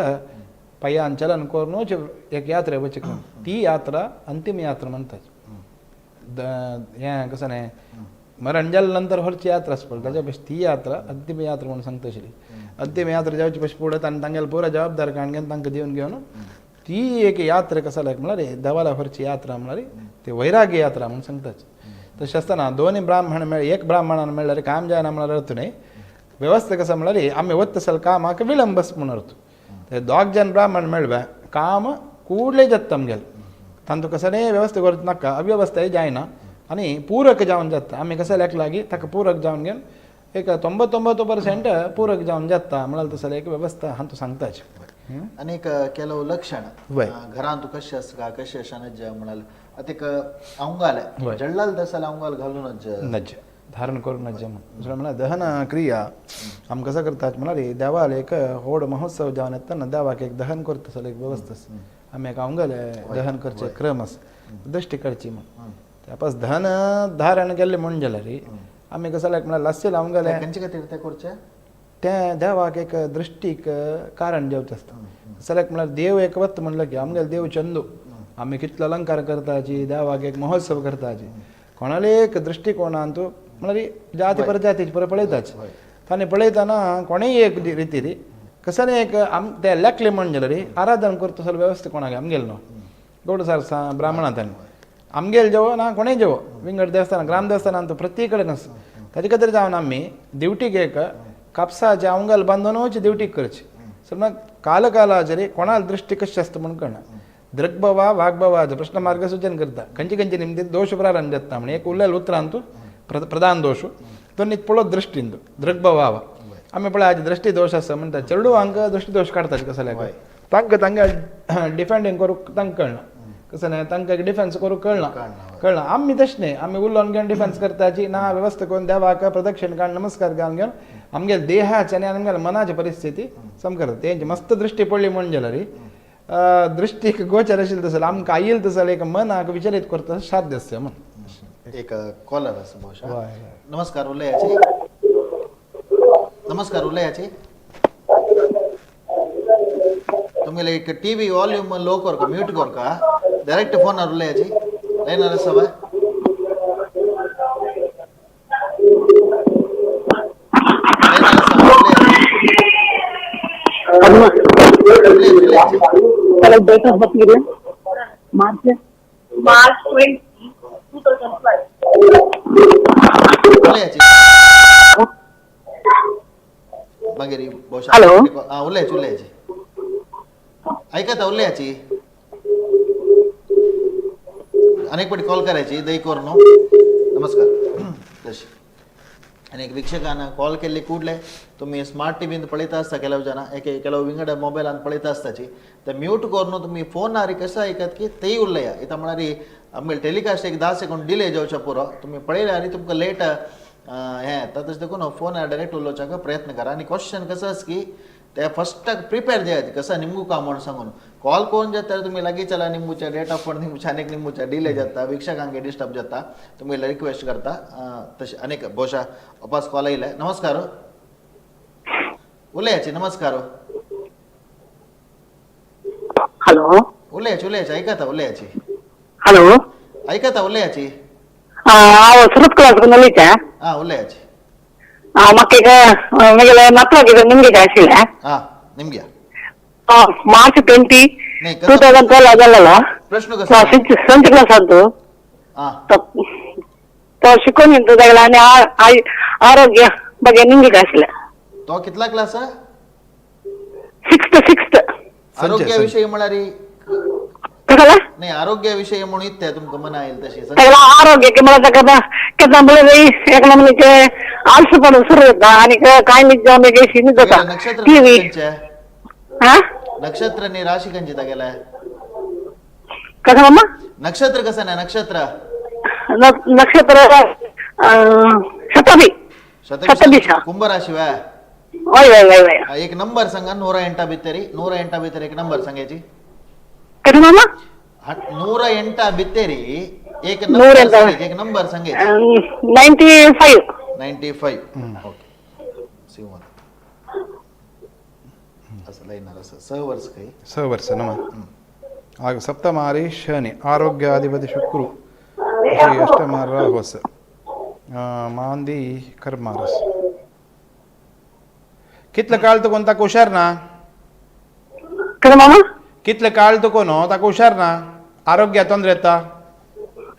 पांयान चलन करून एक यात्रे वचक ती यात्रा अंतिम यात्रा म्हणतात. हें कसं न्ही मरण जाल्या नंतर व्हरची यात्रा आसता पळय ताच्या पेक्षा ती यात्रा अंतिम यात्रा म्हणून सांगता आशिल्ली. अंतिम यात्रा जावची पयशे फुडें तांणी तांगेले पुरो जबाबदार काडून घेवन तांकां दिवन घेवन ती एक यात्रा कसो लायक म्हळ्यार देवाला व्हरची यात्रा म्हळ्यार ती वैराग्य यात्रा म्हणून सांगताच. तशें आसतना दोनूय ब्राह्मण मेळ एक ब्राह्मणान मेळ्ळ्यार काम जायना म्हळ्यार अर्थ न्हय व्यवस्था कसं म्हळ्यार आमी वता तसो कामाक विलंबस म्हूण अर्थ ते दोग जन ब्राह्मण मेळ्ळे काम कूडले जाता आमगेलें तांतू कसलेय व्यवस्था करूंक नाका अव्यवस्थाय जायना आनी पूरक जावन जाता आमी कसो लेख लागीं ताका पूरक जावन घेवन एक 99% पूरक जावन जाता म्हळ्यार तसले एक व्यवस्था हांव तूं सांगताच. आनी एक ಕೆಲವು लक्षण घरांत कशें आसता कशें अशें म्हणाल आतां एक अंगाल जळ्ळाल तसो अंगाल घालूनच नज्ज धारण करून नज्ज म्हणून दुसरें म्हळ्यार दहन क्रिया आमी कसो करतात म्हळ्यार देवाल एक व्हड महोत्सव जावन येता तेन्ना देवाक एक दहन करता तसो एक व्यवस्था आसा आमी एक अंगाल दहन करचे क्रम आसा दृश्टी काडची म्हूण त्या पास दहन धारण केल्लें म्हूण जाल्यार आमी कसो लायक म्हळ्यार लासचें अंगाले खंयचे खातीर तें करचें तें देवाक एक दृश्टीक कारण जेवचें आसता. जाल्यार म्हळ्यार देव एक वत म्हणलें की आमगेलो देव चंदू आमी कितलो अलंकार करताची देवाक एक महोत्सव करताची कोणाले एक दृश्टिकोणान तूं म्हळ्यार जाती परजातीची पळय पळयताच ताणें पळयतना कोणेय एक रितीर कसलें एक आम ते लेखले म्हण जाल्यार आराधन करता तसो व्यवस्था कोणाक आमगेलो न्हू गौड सार ब्राह्मणा तांणी आमगेल जेवो ना कोणेय जेवो विंगड देवस्थान ग्राम देवस्थानान तो प्रत्येक कडेन आसा. ताजे खातीर जावन आमी दिवटीक एक कापसाचें आंगल बांदूनच दिवटीक करची. समज काल कालाचेर कोणाल दृश्टी कशी आसता म्हूण कळना. दृग्भवा वाग्भवाचो प्रश्न मार्ग सूचन करता खंयचे खंयचे निमतीत दोश प्रारंभ जाता म्हण एक उरलेल उतरान तूं प्रधान दोश तो न्ही पळोवप दृश्टीन तूं दृग्भवा आमी पळय आज दृश्टी दोश आसा म्हणटा चेडवांक दृश्टी दोश काडतात कसो तांकां तांकां डिफेंडींग करूंक तांकां कळना कसं नाही तांकां डिफेन्स करूंक कळना कळना. आमी तशें न्ही, आमी उलोवन घेवन डिफेन्स करताची ना वेवस्था करून देवाक प्रदक्षिण काडून नमस्कार घालून घेवन आमगे देहाची आनी आमगे मनाची परिस्थिती सम करता. तेंची मस्त दृश्टी पडली म्हण जाल्यार दृश्टीक गोचर आशिल्लें तसो आमकां आयल तसो एक मनाक विचलित करता साध्य आसता म्हण. एक कॉलर आसा बहुशा. नमस्कार उलयाची. नमस्कार उलयाची. तुमगेले एक टीव्ही वॉल्यूम लो करका, म्यूट करका, डायरेक्ट फोनार उलयाची. लायनार आसा बाय. लायनार आसा उलयाची. Date of birth किती? मार्च March 20, 2012. उलयाची. मागीर बहुशा. हॅलो. हा उलयाची उलयाची. ऐकता उलयाची. अनेक पटी कॉल करायची दही करून. नमस्कार. तशी आनी एक वीक्षकान कॉल केल्ले कुडले तुमी स्मार्ट टीव्हीन पळयता आसता ಕೆಲವು जन एक ಕೆಲವು विंगड मोबायलान पळयता आसताची ते म्यूट करून तुमी फोनार कसो आयकत की तेय उरलया इतां म्हळ्यार आमगेले टेलिकास्ट एक 10 सेकंड डिले जावच्या पुरो तुमी पळयले आनी तुमकां लेट हें येता. तशें देखून फोनार डायरेक्ट उलोवच्याक प्रयत्न करा. आनी क्वेश्चन कसो आसा की ते फस्टाक प्रिपेर जायात कसं निमगू काम म्हणून सांगून कॉल करून जाता तुमी लागीं चला निमगूच्या डेट ऑफ बर्थ निमगूच्या आनीक निमगूच्या डिले जाता वीक्षकांक डिस्टर्ब जाता तुमी रिक्वेस्ट करता. तशें आनीक बहुशा वापस कॉल येयले. नमस्कार उलयाची. नमस्कार हॅलो. उलयाची उलयाची. ऐकता उलयाची. हॅलो. ऐकता उलयाची. हांव सुरत क्लास उलयता. हां उलयाची. म्हाका एक म्हगेले नातवाक निमगे जाय आशिल्लें. हां निमग्या मार्च 20 नाही, 2012 जाल्लो. प्रश्न कसो? सेवन्थ क्लासांत हां तो शिकून येता तागेलो आनी आरोग्य ಬಗ್ಗೆ निमगे आशिल्लें. तो कितला क्लास? Sixth sixth. आरोग्याविषयी म्हळ्यार कसला नाही आरोग्याविषयी म्हणून इत्ते तुमकां मना येईल तशी. तागेलो आरोग्य म्हळ्यार ताका केन्ना म्हळ्यार एक म्हणजे आळसपण सुरू जाता आनी कांय न्हीद जावन अशी न्हीद जाता. नक्षत्र टीव्ही खंयचे? हा नक्षत्र नी राशी खंयची तागेले? कसं मामा? नक्षत्र कसं नाही नक्षत्र? नक्षत्र शताब्दी. शताब्दी. कुंभ राशी वे. वय वय वय वय. एक नंबर सांगा. 108 भितरी 108 भितर एक नंबर सांगायची. कसं मामा? 108 भितरी एक नंबर सांगायची. एक नंबर सांगायची. 95. 95. ओके सिंह असं लाईनार असं 6 वर्ष काही 6 वर्ष नम ಆಗ ಸಪ್ತಮಾರಿ ಶನಿ ಆರೋಗ್ಯಾಧಿಪತಿ ಶುಕ್ರು ಶ್ರೀ ಅಷ್ಟಮಾರ ರಾಹುಸ್ मांदी कर्मारस. कितलो काळ तुकोन ताका हुशार ना? कसं मामा? कितलो काळ तुकोन ताका हुशार ना? आरोग्या ತೊಂದರೆ येता?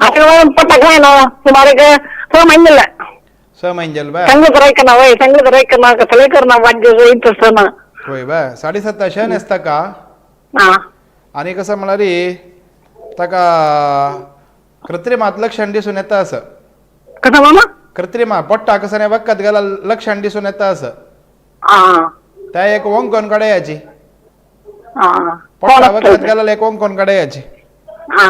आता पट्टा काय ना सुमारे 6 महिने जाले. 6 महिने जाले बा. चांगलं तर ऐकना वय चांगलं तर ऐकना कसं करना वाद्य इंटरेस्ट ना. होय बा. 7.5 शनी आसता का हा आनी कसं म्हळ्यार ताका कृत्रिमात लक्षण दिसून येता असं. कसं मामा? कृत्रिमा पोट्टा कसं नाही वखद गेला लक्षण दिसून येता असं. हा त्या एक ओंकोन काडयाची हा पोट्टा वखद गेला एक ओंकोन काडयाची हा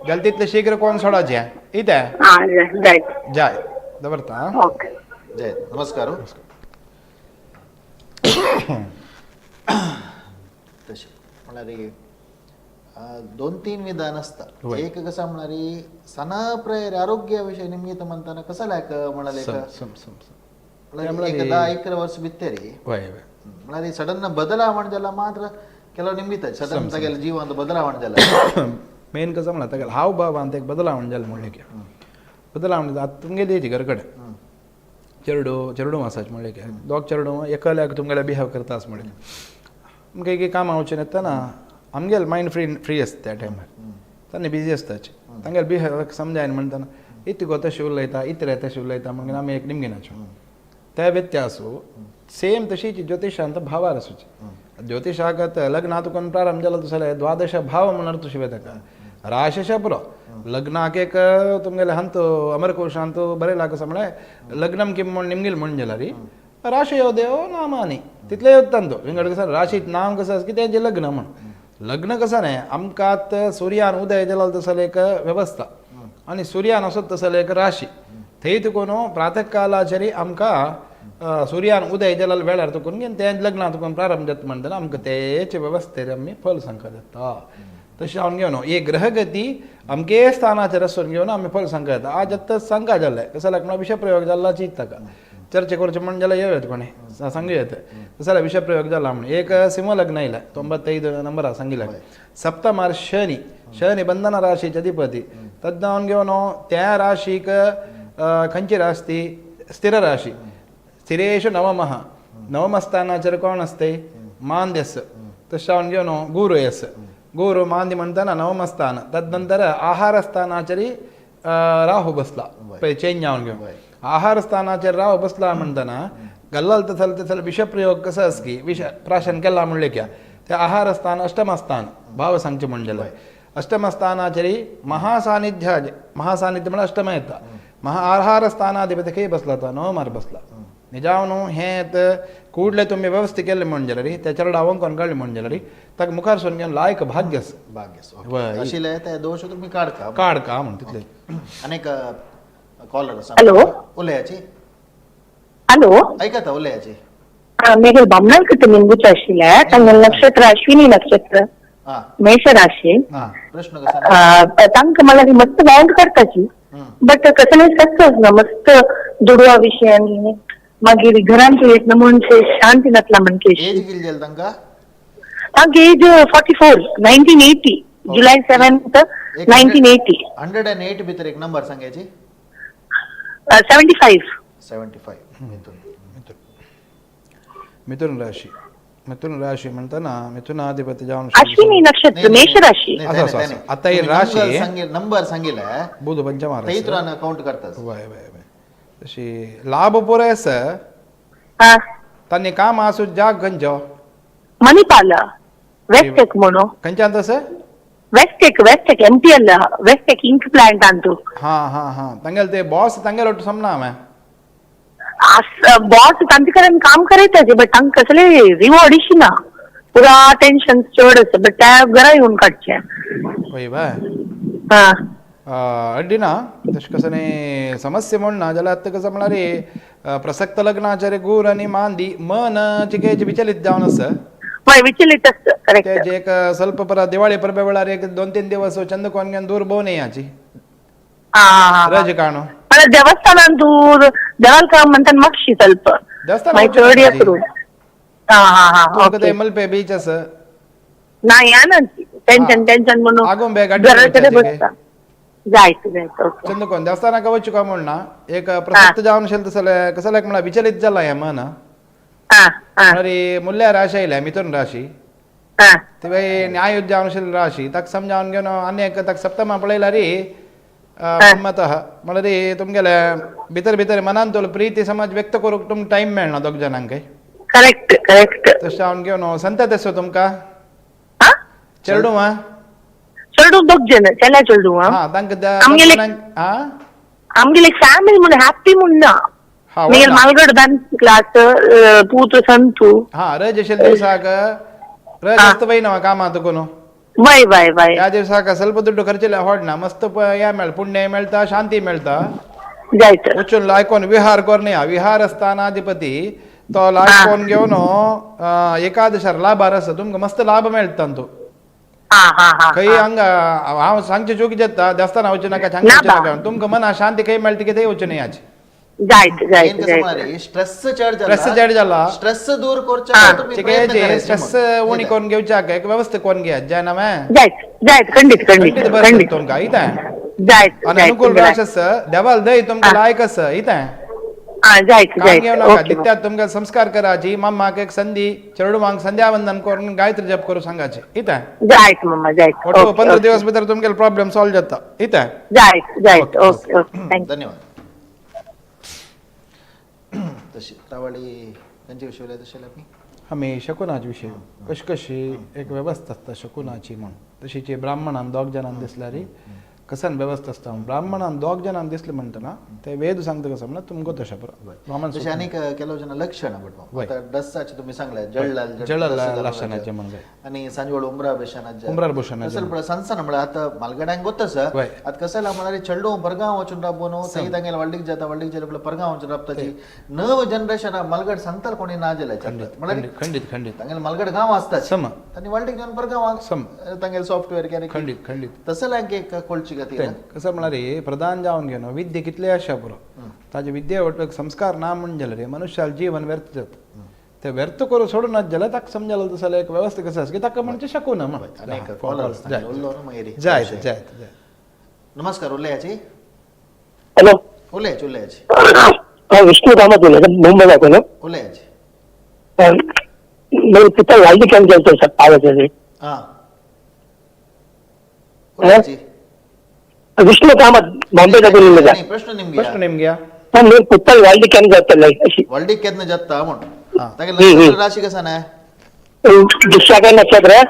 जाल्यार तितले शीघ्र कोण सोडाचे इते हा जायत जाय दवरता. ओके जय. नमस्कार. तशें म्हळ्यार 2-3 विधान असतात. एक कसं म्हळ्यार सणाप्रेर आरोग्याविषयी निमित्त म्हणताना कसं लायक म्हणाले सम सम सम एक 10-11 वर्ष भितर वय वय म्हळ्यार सडन बदलावण जाला मात्र ಕೆಲವು निमित्त सडन तागेले जीवन बदलावण जाला. मेन कसं म्हणा तागेले हावभाव आनी एक बदलावण जालें म्हणलें की बदलावण आतां तुमगेली येची घर कडेन चेरडो चेरडू आसाच म्हणलें की दोग चेरडू एकल्याक तुमगेले बिहेव करता आस म्हणलें आमकां एक कामां वचून येतना आमगेले मायंड फ्री फ्री आसता त्या टायमार तांणी बिजी आसताची तांगेले बिहेव समजायन म्हणटना इतको तशें उलयता इतरे तशें उलयता म्हणून आमी एक निमगिनाच्यो ते व्यत्यासू सेम तशीच ज्योतिशांत भावार आसूची ज्योतिशाक लग्नात तुका प्रारंभ जालो जाल्यार द्वादश भाव म्हणून तुशें ताका राशेश पुरो लग्नाक एक तुमगेले हंत अमरकोशांत बरयला कसं म्हळ्यार लग्नम किम म्हण निमगेल म्हण जाल्यार राशयो देव नामानी तितलें उत्तम तो विंगड कसं राशीत नाम कसं आसा की तें जें लग्न म्हण लग्न कसं न्हय आमकां सुर्यान उदय जालो तसो एक वेवस्था आनी सुर्यान वसत तसो एक राशी थंय तुका न्हू प्रातः कालाचेर आमकां सुर्यान उदय जाल्या वेळार तुकून घेवन तें लग्ना तुकून प्रारंभ जाता म्हणटना आमकां तेच वेवस्थेर आमी फल सांगता जाता. तशें हांव घेवन ही ग्रहगती अमके स्थानाचेर आसून घेवन आमी फल सांगता येता. आज आतां सांगका जाल्लें कसो जाल्यार म्हणल्यार विशप्रयोग जाल्ला चिंत ताका चर्चे करचे म्हण जाल्यार येवं येता कोणें सांगू येता तसो जाल्यार विशप्रयोग जाला म्हण एक सिंहलग्न येयलें 95 नंबर सांगिल्ले सप्तमार शनी शनी बंधन राशीचे अधिपती तद्दावन घेवन त्या राशीक खंयची रास ती स्थिर राशी स्थिरेषु नवमः नवमस्थानाचेर कोण आसतय मांद्यस तशें हांव घेवन गुरू एस गुरू मांदी म्हणटना नवमस्थान तदनंतर आहारस्थानाचेर राहू बसला पळय चेंज जावन घेवन आहारस्थानाचेर राहू बसला म्हणटना गल्लल तसल तसल विषप्रयोग कसो आस की विष प्राशन केला म्हणलें क्या ते आहारस्थान अष्टमस्थान भाव सांगचें म्हण जाल्यार अष्टमस्थानाचेर महासानिध्य महासानिध्य म्हळ्यार अष्टम येता महा आहारस्थानाधिपती खंय बसला तो नवमार बसला निजावन हें ಕೂಡಲೇ तुमी व्यवस्था केल्लें म्हण जाल्यार त्या चेरडा कोण काडलें म्हण जाल्यार ताका मुखार सून घेवन लायक भाग्य आसा भाग्य आशिल्ले ते दोश तुमी काडका काडका म्हण तितले. अनेक कॉलर आसा. हॅलो. उलयाची. हॅलो. ऐकता उलयाची. मेरे बामणांकडे निंबूचे आशिल्ले तांगे नक्षत्र अश्विनी नक्षत्र मेष राशी. प्रश्न कसा तांकां मला मस्त बाउंड करताची बट कसले सक्सेस ना मस्त दुडवा विशय आणि मागीर घरांत एक नमून शांती नातला म्हणके. एज कितली जाली तांकां? तांगे एज 44 1980 जुलै 7 1980. 108 भितर एक नंबर सांगायची. 75. 75. मिथुन मिथुन राशी मिथुन राशी म्हणताना मिथुनाधिपती जावन अश्विनी नक्षत्र मेष राशी. आता ही राशी नंबर सांगितले बुध पंचमार थंय काउंट करतात. वय वय वय तशी लाभ पुरो आसा तांणी काम आसू जाग खंयचो मणिपाल वेस्टेक म्हणून खंयच्यान तसं Westech Westech MPL Westech ink plant Antu. हा हा हा तांगेले ते बॉस तांगेले ಒಟ್ಟು समना हांवें बॉस तांचे कडेन काम करयताचे बट तांकां कसले रिवॉर्ड ना पुरा टेन्शन चड आसा बट त्या घरा येवन काडचें. वय बाय अड्डी ना तशें कसं न्ही समस्या म्हण ना जाल्यार आतां कसं म्हळ्यार प्रसक्त लग्नाचेर गूर आनी मांदी मन चिकेचे विचलित जावन आसा. हय विचलित आसता करेक्ट. तेजे एक ಸ್ವಲ್ಪ ಪರ दिवाळी परबे वेळार एक 2-3 दिवस चंदकोन घेवन दूर भोंवन येयाची रजे काणू. मला देवस्थानान दूर देवाल काम म्हणतात मातशी ಸ್ವಲ್ಪ देवस्थान मागीर चड हे करून. हा हा हा तुमकां ते मलपे बीच आसा ना या ना टेन्शन टेन्शन म्हणून आगुंबे गाडी घरा बसता जायत जायत. चंदकोन देवस्थानाक वचू काय म्हण ना एक प्रसक्त जावन आशिल्लें तसलें कसलें म्हळ्यार विचलित जाला हें मन. म्हळ्यार मुल्या राशी आयल्या मिथुन राशी ते न्यायुद्ध जावन आशिल्ली राशी ताका समजावन घेवन आनी एक ताका सप्तमा पळयल्यार मतः म्हळ्यार तुमगेले भितर भितर मनांतलो प्रीती समज व्यक्त करूंक तुमकां टायम मेळना दोग जाणांक. Correct correct. तशें जावन घेवन संतत आसा तुमकां चेडूं आ चेडूं दोग जण चेल्या चेडूं. हा तांकां आमगेले फॅमिली म्हूण हॅप्पी म्हूण ना मागीर मालगड डान्स क्लास पूत संतू. हा रज आशिल्ले दिवसाक रज आसता पळय ना कामां तुका न्हू. बाय बाय बाय. त्या दिवसाक ಸ್ವಲ್ಪ ದುಡ್ಡು ಖರ್ಚಿಲ್ಲ ಹೊಡ್ನ मस्त हे मेळ पुण्य मेळता शांती मेळता. वचून लायकोन विहार करणे विहार स्थानाधिपती तो लायकोन घेवन एकादशार लाभार आसा तुमकां मस्त लाभ मेळटा तो. खंय हांगा हांव सांगचें चुकी जाता देवस्थाना वचूं नाका सांगचें वचूं नाका तुमकां मना शांती खंय मेळटा की थंय वचून याची. जायत जायत. स्ट्रेस चड जाला स्ट्रेस चड जाला स्ट्रेस दूर करचे स्ट्रेस उणी करून घेवच्याक एक व्यवस्था करून घेयात जायना मॅ जायत जायत खंडीत खंडीत बरें तुमकां इतें जायत. आनी अनुकूल राश आसा देवाल दय तुमकां लायक आसा इतें. जायत काम जायत घेऊ नका ओके दित्यात तुमका संस्कार कराची मम्माक एक संधी चेडवांक संध्यावंदन करून गायत्री जप करू सांगाचे इता जायत मम्मा जायत ಒಟ್ಟು ओके, 15 ओके. दिवस भितर तुमगे प्रॉब्लेम सॉल्व जाता इता जायत जायत ओके ओके thank you धन्यवाद. तशी तावाडी त्यांच्या विषयी उलयत आशिल्ले आमी. आमी शकुनाचे विशय कशी कशी एक व्यवस्था आसता शकुनाची म्हण तशीची ब्राह्मणान दोग जाणांक दिसल्यार कसन व्यवस्था आसता ब्राह्मणान दोग जाणांक दिसले म्हणटना ते वेद सांगता कसं म्हणल्यार तुमकां तशें पुरो ब्राह्मण तशें आनीक ಕೆಲವು ಜನ लक्षण वय. बट आता डस्साचे तुम्ही सांगले जळलाल जळलाल लक्षणाचे म्हणजे. आणि सांजवळ उमरा बेशानाचे उमरार भूषणाचे. कसं पळय सनसन म्हळ्यार आता मालगड्यांक गोत आसा वय. आता कसं म्हळ्यार चेडूं परगांव वचून राबून थंय तांगेले व्हडलीक जाता व्हडलीक जाले परगांव वचून राबताची नव जनरेशन मालगड सांगताल कोणी ना जाले म्हळ्यार खंडीत खंडीत खंडीत तांगेले मालगड गांव आसता सम. आनी व्हडलीक जावन परगांव सम. तांगेले सॉफ्टवेअर कितें खंडीत खंडीत तसं लांक एक कोळची खातीर कसं म्हळ्यार प्रधान जावन घेवन विद्ये कितले आशा पुरो ताजे विद्ये वटक संस्कार ना म्हण जाल्यार रे मनुष्याल जीवन व्यर्थ जाता ते व्यर्थ करून सोडून नाच जाल्यार ताका समजलं तसं एक व्यवस्था कसं आसा की ताका म्हणजे शकू ना म्हण आनी एक कॉलर आसता उरलो न्हू मागीर जायत जायत जायत. नमस्कार उलयाची हॅलो उलयाची उलयाची हांव विष्णू कामत उलयतां मुंबय दाखोवन उलयाची मागीर पिता व्हाळडी केन्ना गेलो सर पावस हा उलयाची विष्णू कामत बॉम्बे दाखोवन उलयता नाही, प्रश्न निमगे प्रश्न नेमग्या हां मागीर पुत्ताल व्हाळडी केन्ना जातले अशी वर्ल्ड केन्ना जाता म्हण हा. तागे हम्म, हम्म. नक्षत्र राशी कसा ना विशाखा नक्षत्र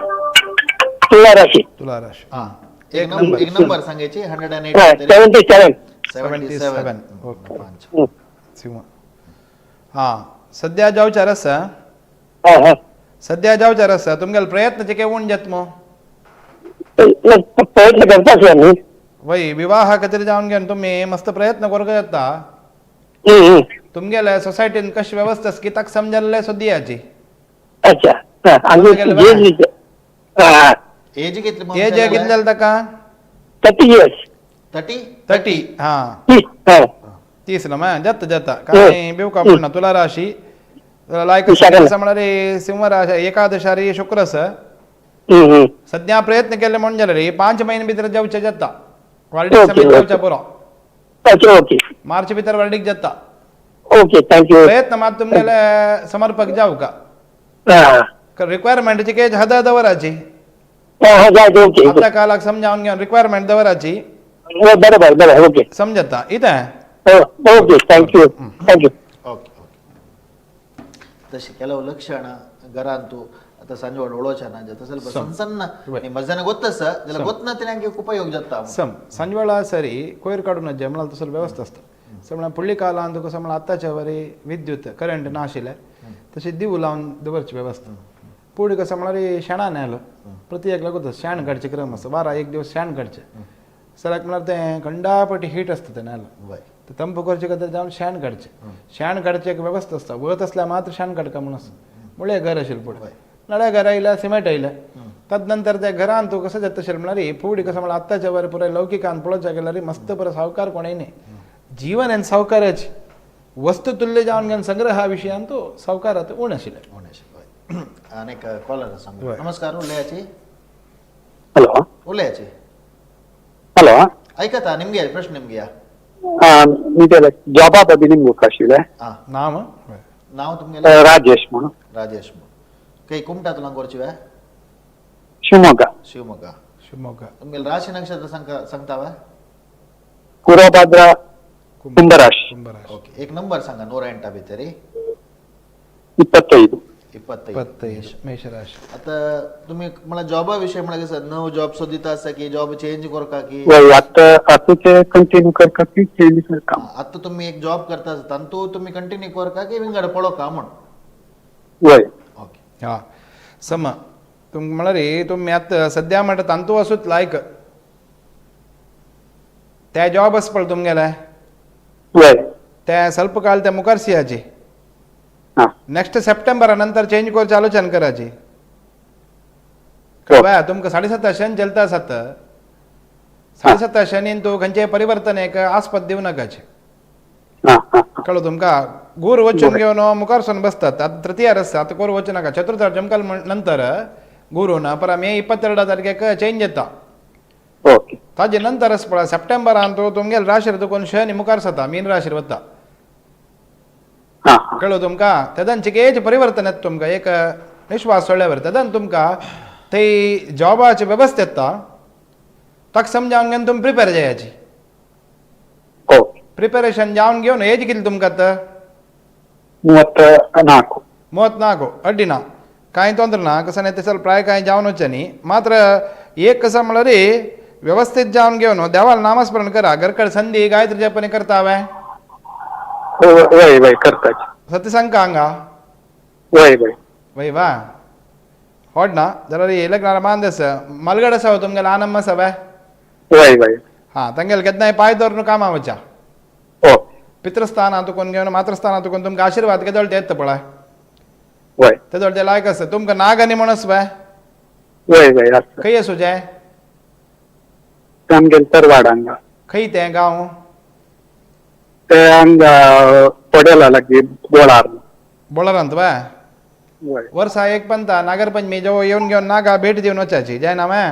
तुला राशी तुला राशी हा एक नंबर एक नंबर सांगायची हंड्रेड अँड हय एट 77. 77. ओके. पांच. सिंह हा सध्या जावचार आसा हय हय सध्या जावचार आसा तुमगेले प्रयत्न जे उण जात मो प्रयत्न करता आसलो न्ही वय विवाहा खातीर जावन घेवन तुमी मस्त प्रयत्न करूंक जाता तुमगेले सोसायटीन कशी व्यवस्था आसा की ताका समजल्ले सुद्दां अच्छा हा आनी एज हा एज कितली एज कितले जालें ताका 30 इयर्स. 30 30 हा हय 30 ना मग जाता जाता काय बेवका पण ना तुला राशी लायक विशाखा. म्हळ्यार सिंह राशी एकादशारी शुक्र आसा सध्या प्रयत्न केले म्हणून जाले रे 5 महिने भितर जावचे जाता वार्डीक ओके, समेत ओके. जावचे पुरो अच्छा ओके मार्च भितर वार्डीक जाता ओके thank you. प्रयत्न मात तुमगेले समर्पक जावं का हा रिक्वायरमेंटची केज हद दवराची हा जायत ओके आता कालाक समजावन घेवन रिक्वायरमेंट दवराची बरोबर बरोबर ओके समजता इतें okay thank you thank you. Okay okay. तशी ಕೆಲವು ಲಕ್ಷಣ घरांतू आता सांजवड ओळोच्या ना जाता ಸ್ವಲ್ಪ ಸಣ್ಣ ಸಣ್ಣ ಮಧ್ಯಾಹ್ನ ಗೊತ್ತ ಸರ್ ಇದೆಲ್ಲ ಗೊತ್ತನಂಗೆ ಉಪಯೋಗ जाता सम सांजवेळा सरी कोयर काडून म्हळ्यार तसो व्यवस्था आसता सो म्हळ्यार फुडली कालान तुका म्हळ्यार आतांच्या वरी विद्युत करंट नाशिल्लें तशी दिवू लावन दवरची व्यवस्था पुढे कसं म्हळ्यार शेणान आयलो प्रति एक लागूच शेण काडचे क्रम आसता वारा एक दिवस शेण काडचें सराक म्हळ्यार तें कंडापटी हीट आसता तें नायलो वय ते तंप करचे खातीर जावन शेण काडचें शेण काडचें एक वेवस्था आसता वत आसल्यार मात्र शेण काडका म्हणून आसता मुळे घर आशिल्लें फुडें नळ्या घर आयल्या सिमेंट आयलें तदनंतर त्या घरान तूं कसं जाता अशें म्हळ्यार फुडें कसं म्हळ्यार आत्ताच्या वर पुराय लौकिकान पळोवच्या गेल्यार मस्त बरो सावकार कोणय न्ही जीवन आनी सावकाराची वस्तू तुल्य जावन घेवन संग्रहा विशयान तो सावकार आतां उण आशिल्ले होणे अनेक कॉलर सांगू वय. नमस्कार उलयाची हॅलो उलयाची हॅलो ऐकता निमगे प्रश्न निमगे मी त्याला जॉबा बद्दल मुख आशिल्लें हा नाम नाव तुमगेले राजेश म्हणून राजेश म्हणून काही कुमटा तुला कोरची वे शिवमोग्गा शिवमोग्गा शिवमोग्गा तुमगेले राशी नक्षत्र सांग सांगता वे पूर्वभाद्रा कुंभराशी कुंभराशी ओके एक नंबर सांगा 108 भितर 25. 25. 25 मेषराशी. आता तुम्ही मला जॉबा विषय म्हळ्यार कसं नव जॉब सोदिता आसा की जॉब चेंज करका की वय आता आता ते कंटिन्यू करता की चेंज करता आता तुम्ही एक जॉब करता आसता आनी तो तुम्ही कंटिन्यू करका की विंगड पळोवका म्हण वय ओके हा सम तुम म्हळ्यार तुमी आतां सद्या म्हणटा तांतू वसूत लायक त्या जॉब आसा पळय तुमगेले वय ते ಸ್ವಲ್ಪ काळ ते मुखार सियाची हा नेक्स्ट सप्टेंबरा नंतर चेंज करची आलोचन कराची कळ्ळें तुमकां 7.5 शनी चलता आसात 7.5 शनीन तूं खंयचेय परिवर्तन एक आस्पद दिवं नाकाचे हा हा कळ्ळो तुमकां गुरू वचून घेवन मुखार सून बसतात आतां तृतीयार आसता आतां कोर वचूं नाका चतुर्थ जमकाल नंतर गुरू ना परा मे 22 तारखेक चेंज जाता ओके ताजे नंतर पळय सप्टेंबरान तूं तुमगेले राशीर तुका शनी मुखार जाता मीन राशीर वता कळ्ळो तुमकां तेदन चिकेच परिवर्तन येता तुमकां एक विश्वास सोडल्यावर तेदन तुमकां थंय जॉबाची वेवस्था येता ताका समजावन घेवन तुमी प्रिपेर जायाची. ओके. प्रिपेरेशन जावन घेवन एज कितली तुमकां आतां? 34. 34 अड्डिना कांय ತೊಂದ್ರೆ ना कसं नाही तसं प्राय कांय जावन वचचें न्ही मात्र एक कसं म्हळ्यार व्यवस्थित जावन घेवन देवाला नामस्मरण करा घरकड संधी गायत्री जपने करता हांवें. वय वय करताची. सत्य सांगका हांगा. वय वय. वय वा होड ना जाल्यार लग्नाला मान आसा मालगड आसा हो तुमगेलो आनंद आसा वे. वय वय. हां तांगेले केन्नाय पांय दवरून कामां वचा. ओके. पितृस्थानां तुकून घेवन मातृस्थानां तुकून तुमकां आशिर्वाद केदोळ ते येता पळय. वय. तेदोळ ते लायक आसा तुमकां नागानी म्हणस वे. वय वय आसा. खंय आसूचें? आमगेले तरवाड हांगा. खंय तें गांव? ते हांगा पडेला लागीं बोळार. बोळारांत वे. वय. वर्सा एक पंता नागरपंचमी जवळ येवन घेवन नागा भेट दिवन वचाची जायना मॅ.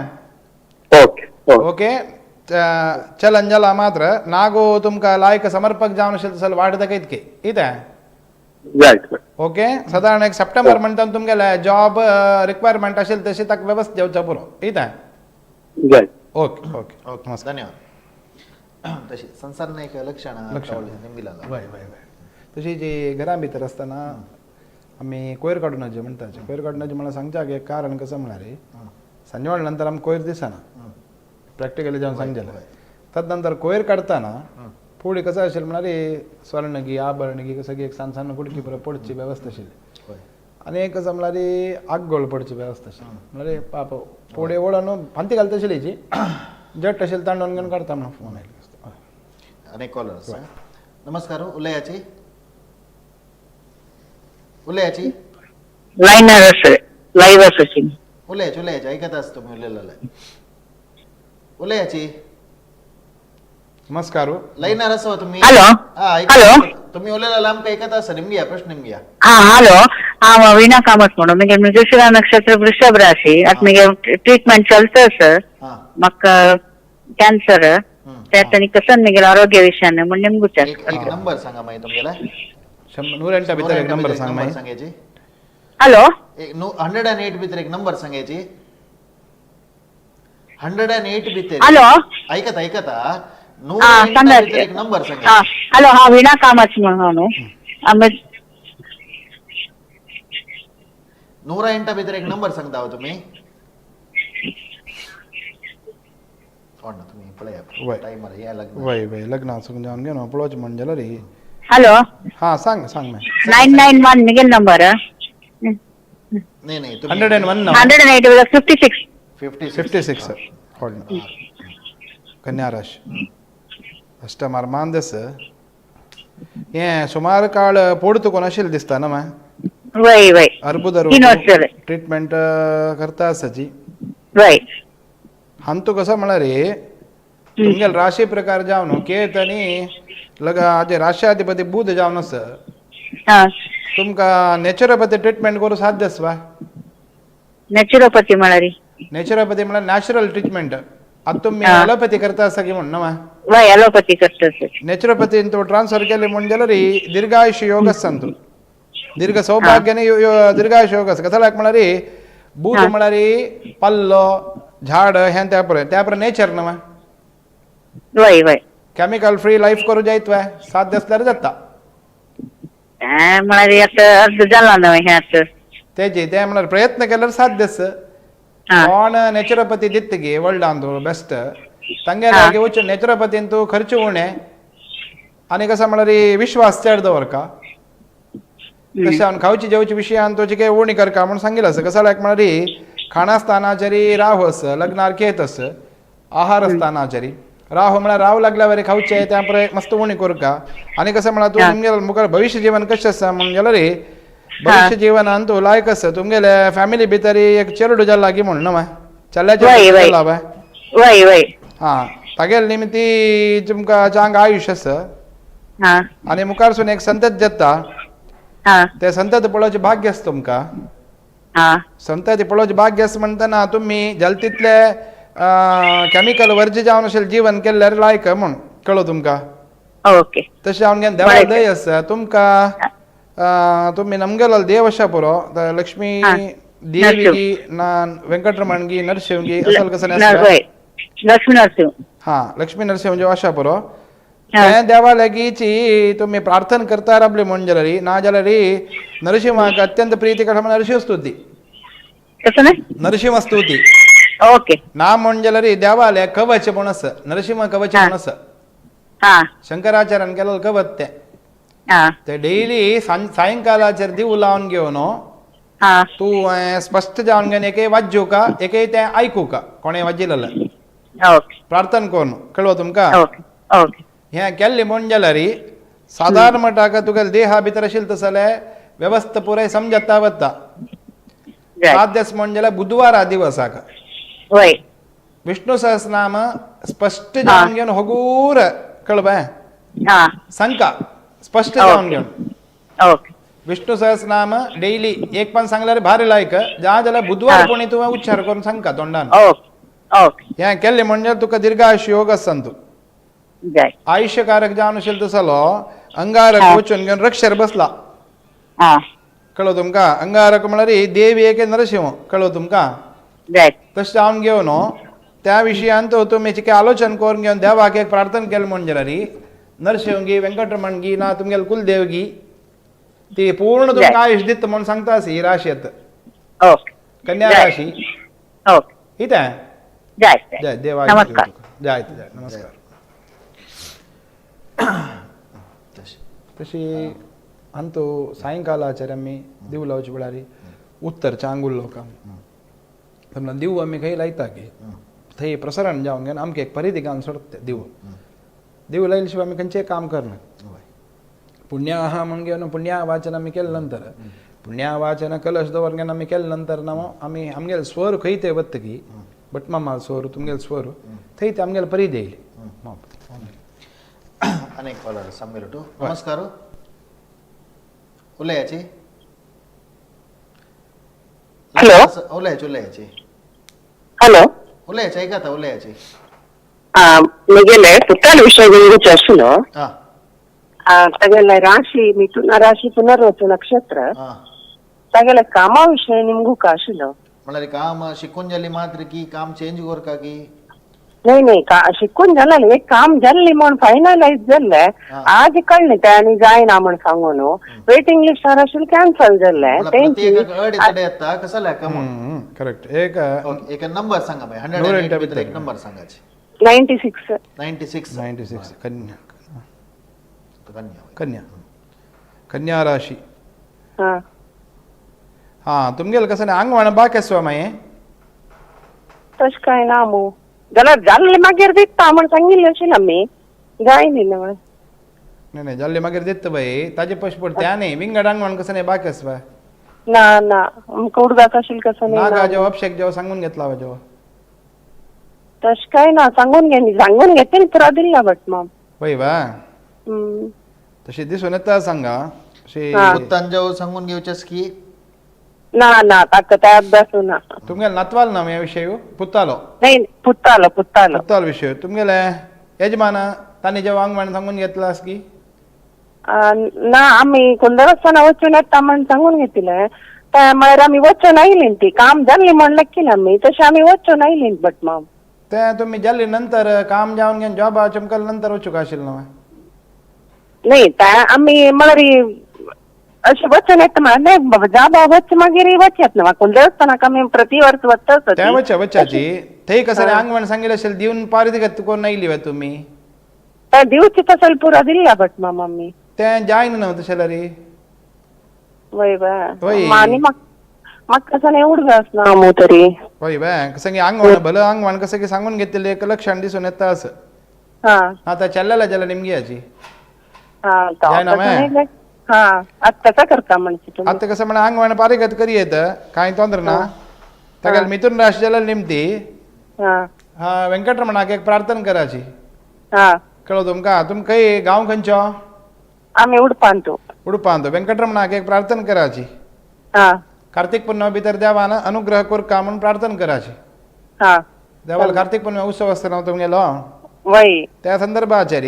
Okay okay. ओके चलन जाला मात्र नागो तुमकां लायक समर्पक जावन अशें तसो वाट दाखयत की इतें. जायत वय. ओके सादारण एक सप्टेंबर म्हणटा तुमगेले जॉब रिक्वायरमेंट असेल तशी ताका वेवस्था जावचा पुरो इतें. जायत. Okay okay. ओके धन्यवाद. तशी संसार एक लक्षण लक्षण. निमगिला. वय वय वय. तशी जी घरां भितर आसतना आमी कोयर काडून म्हणटा कोयर काडून म्हणल्यार सांगच्याक एक कारण कसं म्हळ्यार सांजवेळ नंतर आमकां कोयर दिसना प्रॅक्टिकली जावन सांगचें. तदनंतर कोयर काडताना फुडें कसं आशिल्लें म्हळ्यार स्वर्णगी आभरणगी सगळी एक सान सान कुडकी बरो पडची वेवस्था आशिल्ली आनी एक कसं म्हळ्यार आगोळ पडची वेवस्था आशिल्ली म्हळ्यार पाप फुडें ओडून फांती घालता आशिल्ली जी जट आशिल्लें तांडोवन घेवन काडता म्हणून फोन आयलो. अनेक कॉलर आसा. नमस्कार उलयाची उलयाची. लायनर आसा लायव्ह आसा. उलयाची उलयाची ऐकत आसा तुमी उलयलेले. उलयाची. नमस्कार. लायनार आसा हो तुम्ही? हॅलो. हा हॅलो. तुम्ही उलयलेलं आमकां ऐकत आसा निमगिया प्रश्न निमगिया. हा हॅलो हांव वीणा कामत म्हणून मगे मृगशिरा नक्षत्र वृषभ राशी आतां मगे ट्रिटमेंट चलता सर. हा. म्हाका कॅन्सर त्यात आनी कसं मगे आरोग्य विशयान म्हण नेमकूच. एक एक नंबर सांगा मागीर तुमगेला. 108 भितर एक नंबर सांग मागीर. सांगायची. हॅलो. एक 108 भितर एक नंबर सांगायची. 108 भितर. हॅलो. ऐकत ऐकता हा 108 सांगा. भितर एक नंबर हा सांगायची. हॅलो हा वीणा कामत म्हणून आमी 108 भितर एक नंबर सांगता हो तुम्ही. कोण ना तुम्ही पळया वय. टायमर या लग्न. वय वय लग्न आसूंक जावन घेवन पळोवचें म्हण जाल्यार हॅलो. हां सांग सांग मागीर. 991 मिगेल नंबर. नाही नाही तुम्ही 101. 108 56. 56. 56 होड कन्या राशी अष्टमार मान दस हें सुमार काळ पोड तुका नाशिल्लें दिसता ना माय. वय वय. अर्बुद 3 वर्स जालें. ट्रिटमेंट करता आसाची. वय. हांतू कसो म्हळ्यार तुमगेले राशी प्रकार जावन केत आनी लग हाजे राश्याधिपती बुध जावन आसा. हा तुमकां नॅचरोपॅथी ट्रिटमेंट करूं साध्य आसा वा? नॅचरोपॅथी म्हळ्यार? नॅचरोपॅथी म्हळ्यार नॅचरल ट्रिटमेंट. आतां तुमी हा. एलोपॅथी करता आसा की म्हण ना मा? वय एलोपॅथी करता सर. नॅचरोपॅथीन तो ट्रान्सफर केले म्हण जाल्यार दीर्घायुष्य योग आसा तूं दीर्घ सौभाग्य आनी दीर्घायुष्य योग आसा. कसालाक म्हळ्यार बूध हा. म्हळ्यार पल्लो झाड हें त्या पळय त्या पळय नेचर न्हू. वय वय. केमिकल फ्री लायफ करूं जायत वे साध्य आसल्यार जाता. म्हळ्यार आतां अर्द जाला न्हय हें आतां. तेजी तें म्हळ्यार प्रयत्न केल्यार साध्य आसा. हा. कोण नॅचरोपॅथी दिता गे वर्ल्डान तूं बेस्ट तांगेले हा. लागीं वचून नॅचरोपॅथीन तूं खर्च उणें आनी कसो म्हळ्यार विश्वास चड दवरका. तशें हांव खावची जेवची विशयान तुजी काय उणी करका म्हूण सांगिल्लें आसा. कसो लायक म्हळ्यार खाणास्थानाचेर राहू आसा लग्नार केत आसा आहार स्थानाचेर राहू म्हळ्यार राव लागल्या वरी खावचें त्या पळय मस्त उणी करका. आनी कसं म्हळ्यार तूं हा. तुमगेले मुखार भविश्य जीवन कशें आसा म्हणून जाल्यार भविश्य जीवनान तूं लायक आसा तुमगेले फॅमिली भितर एक चेडू जाला लागीं म्हण न्हू चल्याचें वय, वय. जाला बाय. वय वय. हां तागेले निमित्ती तुमकां चांग आयुश्य आसा. हा. आनी मुखारसून एक संतत जाता. हा. ते संतत पळोवचें भाग्य आसा तुमकां. हा. संतती पळोवचें भाग्य आसा म्हणटना तुमी जाता तितले केमिकल वर्ज जावन अशें जीवन केल्यार लायक म्हूण कळ्ळो तुमकां. ओके. तशें जावन घेवन देवा बरें. दय आसा तुमकां. तुम्ही नमगेल देव पुरो लक्ष्मी देवी ना वेंकटरमणगी नरसिंहगी असल कसं लक्ष्मी नरसिंह. हा लक्ष्मी नरसिंह जेव्हा आशा पुरो त्या देवा लागीची तुम्ही प्रार्थना करता राबले म्हण जाल्यार ना जाल्यार नरसिंहाक अत्यंत प्रीतिकर नरसिंह स्तुती. कसं नाही? नरसिंह स्तुती. ओके. ना म्हण जाल्यार देवाले कवच म्हण आसा, नरसिंह कवच म्हण आसा, शंकराचार्यान केलेलं कवच तें. ते डेली सायंकालाचेर दिव लावन घेवन तूं स्पश्ट जावन घेवन एकय वाज्जुका एकय तें आयकुका कोणें वाजिल्लें प्रार्थना करून कळ्ळो तुमकां. हें केल्लें म्हण जाल्यार सादारण म्हणटा तुगेले देहा भितर आशिल्लें तसलें वेवस्था पुराय समजता वता. 7 दीस म्हण जाल्यार बुधवारा दिवसाक विष्णु सहस्रनाम स्पश्ट जावन घेवन हगूर कळ्ळें संका स्पश्ट जावन घेवन विष्णु सहस्रनाम डेली एक पण सांगल्यार भारी लायक जा जाल्यार बुधवार कोणी तुवें उच्चार करून सांगका तोंडान. हें केल्लें म्हणजे तुका दीर्घायुष्य योग आसा तूं आयुष्यकारक जावन आशिल्लो तसलो अंगारक वचून घेवन रक्षर बसला कळ्ळो तुमकां. अंगारक म्हळ्यार देवी एक नरसिंह कळ्ळो तुमकां. तशें जावन घेवन त्या विशयान तुमी चिके आलोचन करून घेवन देवाक एक प्रार्थना केलें म्हण जाल्यार नरसिंहगी वेंकटरमणगी ना तुमगेले कुलदेवगी ती पूर्ण तुमकां आयुष दिता म्हूण सांगता आसी ही राशी येता कन्या राशी कितें जय देवा नमस्कार. जाय जाय नमस्कार. तशी अंतू सायंकालाचेर आमी दिव लावचे वेळार उत्तरच्या आंगूल लोकांक समजा दिव आमी खंय लायता की थंय प्रसरण जावन घेवन आमकां एक परिधी घालून सोडटा दिव. दिव लायले शिवाय आमी खंयचें काम करना. पुण्याह म्हण घेवन पुण्यावाचन आमी केले नंतर पुण्यावाचन कलश दवर घेवन आमी केले नंतर ना आमी आमगेले स्वर खंय ते वता की भटमामा स्वर तुमगेले स्वर थंय ते आमगेले परिधी येयली. अनेक कॉलर आमगेले. नमस्कार. उलयाची. हॅलो. उलयाची उलयाची. हॅलो. उलयाची आयकता उलयाची. म्हगेले पुताल विशय विचारशिलो. तागेले राशी मिथुन राशी पुनर्वसु नक्षत्र तागेले कामा विशय निमगू आशिल्लो. म्हळ्यार काम शिकून जाली मात्र की काम चेंज करका की? नाही नाही शिकून जालें एक काम जाल्लें म्हण फायनलायज जाल्लें आज कळ्ळें तें आनी जायना म्हण सांगून वेटिंग लिस्टार आशिल्लें कॅन्सल जाल्लें. येता कसं करेक्ट. एक एक नंबर सांगा बाय 108 भितर एक नंबर सांगाची. 96 96 96 कन्या कन्या कन्या कन्या राशी. हां तुमगेले कसं आंगवण बाकी आसवा मागीर? तशें कांय ना मू जाल्यार जाल्लें मागीर दिता म्हण सांगिल्लें आशिल्लें आमी जायनी न्हय. नाही नाही जाल्ले मागीर दिता बाई ताजे पयशे पडटा न्ही विंगड आंगवण कसं नाही बाकी आसवा? ना ना आमकां उडगास आशिल्लें कसं नागा न्ही. जेव अभिषेक जेव सांगून घेतला जेव? तशें कांय ना सांगून घे सांगून घेतले पुरा दिल्ला बट माम. वय वा तशी दिसून येता सांगा. पुत्तान सांगून घेवचेस की? ना ना ताका ते अभ्यास ना. तुमगेले नातवाल ना ह्या विशय पुत्तालो? नाही पुत्तालो पुत्तालो पुत्तालो विशय तुमगेले यजमान तांणी जेव्हा आंगवण सांगून घेतलास की? ना आमी कुंदरस्ताना वचून येता म्हण सांगून घेतिल्लें म्हळ्यार आमी वचून आयलीं ती काम जाल्लें म्हण लेखिल्लें आमी तशें आमी वचून आयलीं बट माम. ते तुम्ही जाल्ले नंतर काम जावन घेवन जॉबा चमकल नंतर वचूंक आशिल्लें न्हय? नाही आमी म्हळ्यार अशें वचून येता म्हळ्यार नाही बाबा जॉबा वच मागीर वचत न्हय कुंदरस्तानाक आमी प्रति वर्स वता. त्या वच्या वच्याची थंय कसं आंगवण सांगिल्लें अशें दिवन पारित करून आयली वे तुमी? दिवची तसो पुरा दिल्ला बट माम आमी. तें जायना न्हय तशें जाल्यार. वय बा आनी म्हाका कसं नाही उडगास ना मू तरी. वय बा कसं की आंगवण भलं आंगवण कसं की सांगून घेतलें एक लक्षण दिसून येता असं. आतां चल्लेला जाल्यार निमगी हाची. जायना मॅ? आतां करता म्हणजे तुमी? आतां कसं म्हणल्यार आंगवण पारिगत करी येत कांय तोंद्र ना ताका मिथुन राशी जाल्यार निमती वेंकटरमणाक एक प्रार्थना कराची. कळ्ळो तुमकां? तुमकां खंय गांव खंयचो? आमी उडपांतू. उडपांतू. वेंकटरमणाक एक प्रार्थना कराची. कार्तिक पुण्य भितर देवान अनुग्रह करका म्हूण प्रार्थना कराची. देवाला कार्तिक पुण्य उत्सव आसता न्हू तुमगेलो वय त्या संदर्भाचेर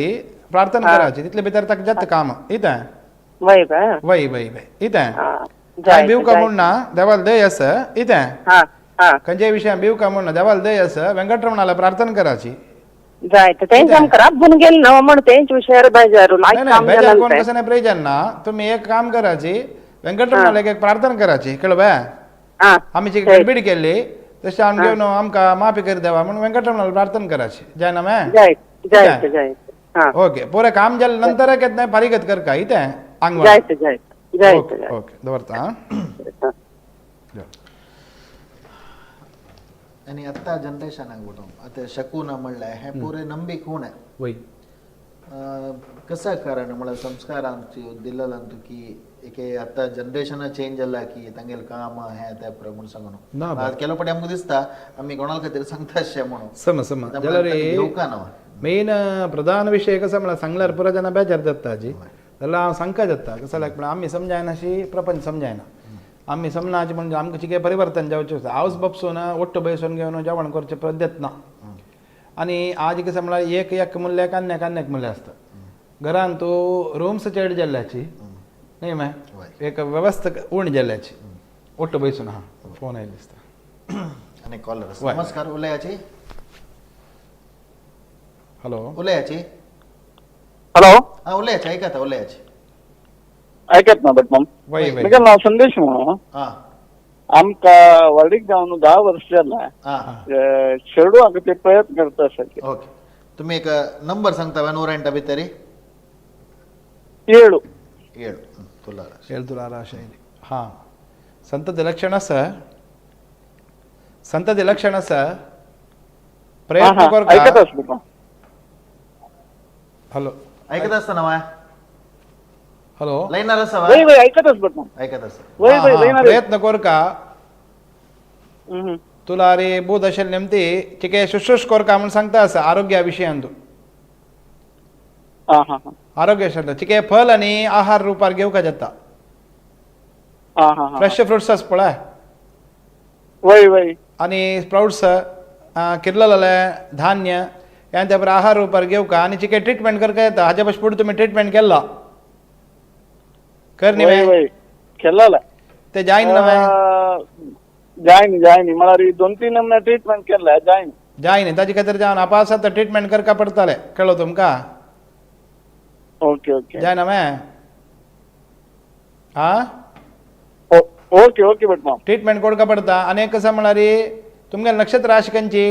प्रार्थना कराची तितले भितर ताका जाता काम इतें. वय बा वय वय वय इतें हा काय जायत भिवका जायत म्हूण ना देवाल दय आसा इतें हा हा खंयच्याय विशयान भिवका म्हूण ना देवाल दय आसा वेंकटरमणाला प्रार्थना कराची. जायत तेंच आमकां राबून गेल ना म्हण तेंच विशयार बेजार नाही लायक नाही काम बेजार जालें कोण तें. कसं नाही प्रयोजन ना. तुम्ही एक काम कराची, वेंकटरमणाला एक प्रार्थना कराची कळलं बा. हा आम्ही जी जायत. गडबीड केली तशी आम घेऊन आमकां माफी करी देवा म्हणून वेंकटरमणाला प्रार्थना कराची जायना मॅ. जायत जायत इतें? जायत हा ओके पुरें काम जालें नंतर येत नाही फारीगत करका इतें आंगवण. जायत जायत जायत ओके जायत ओके दवरता आं. हा. आनी आत्तां जनरेशनाक म्हणून आतां शकून म्हणलें हें पुरें नंबीक खूण आहे. वय कसं कारण म्हळ्यार संस्कार आमची दिलेलो की एके आतां जनरेशन चेंज जाला की तांगेलें काम हें तें म्हूण सांगून ना बा. केलो पाटी आमकां दिसता आमी कोणा खातीर सांगता अशें म्हणून सम सम त्यामुळे जाल्यार ताका घेवका ना. मेन प्रधान विशय कसं म्हळ्यार सांगल्यार पुरो जाणां बेजार जाता हाजी जाल्यार हांव सांगका जाता कसं लायक म्हळ्यार आमी समजायना अशी प्रपंच समजायना आमी समजायचे म्हणजे आमकां चिके परिवर्तन जावचें आसता. हांवच बपसून ओट्ट बैसून घेवन जेवण करचें पद्दत ना. आनी आज कसं म्हळ्यार एक एक मुल्याक आन्याक आन्याक मूल्य आसता. घरान तूं रूम्स चड जाल्ल्याची न्ही मॅ वय. एक व्यवस्था उण जाल्ल्याची ओट्ट बैसून. हां फोन आयलो दिसता. आनी कॉलर. वय. नमस्कार उलयाची. हॅलो उलयाची. हॅलो हा उलयाची ऐकता उलयाची. ऐकत ना भट माम. वय वय म्हगे नांव संदेश म्हणून. हा आमकां व्हडलीक जावन 10 वर्स जाला. हा चेडवा खातीर प्रयत्न करता आसा. ओके तुम्ही एक नंबर सांगता नूर भितरी. 7. 7 तुला ಏಳು ತುಲಾರಾಶಿ. ಹಾಂ ಸಂತತಿ ಲಕ್ಷಣ ಸ ಸಂತತಿ ಲಕ್ಷಣ ಸ प्रयत्न ऐकत करका. आस भट माम. हॅलो ऐकत असता ना हॅलो लाईनार आसा वय वय ऐकत आस भट माम. ऐकत आसा. वय वय वय प्रयत्न करका तुला रे बोध अशेल नेमती चिके शुश्रूष करका म्हूण सांगता आसा आरोग्या विशयांतू. हा हा हा आरोग्य विशयांत चिके फल आनी आहार रुपार घेवका जाता. हा हा हा फ्रेश फ्रुट्स आस पळय. वय वय आनी स्प्राउट्स किर्ललेले धान्य ह्यान त्या बरोबर आहार रुपार घेवका आनी चिके ट्रिटमेंट करका येता. हाजे पयस फुडें तुमी ट्रिटमेंट केल्लो कर न्ही वय वे? वय केल्ला. ते जायना ना वे? जायनी जायनी म्हळ्यार 2-3 आमकां ट्रिटमेंट केल्ला जायनी. जायना ताजे खातीर जावन आपासात ट्रिटमेंट करका पडटाले कळ्ळो तुमकां. ओके ओके जायना मे आं ओके ओके भट माम. ट्रिटमेंट कोडका पडटा. आनी एक कसा म्हळ्यार तुमगे नक्षत्र राशी खंयची?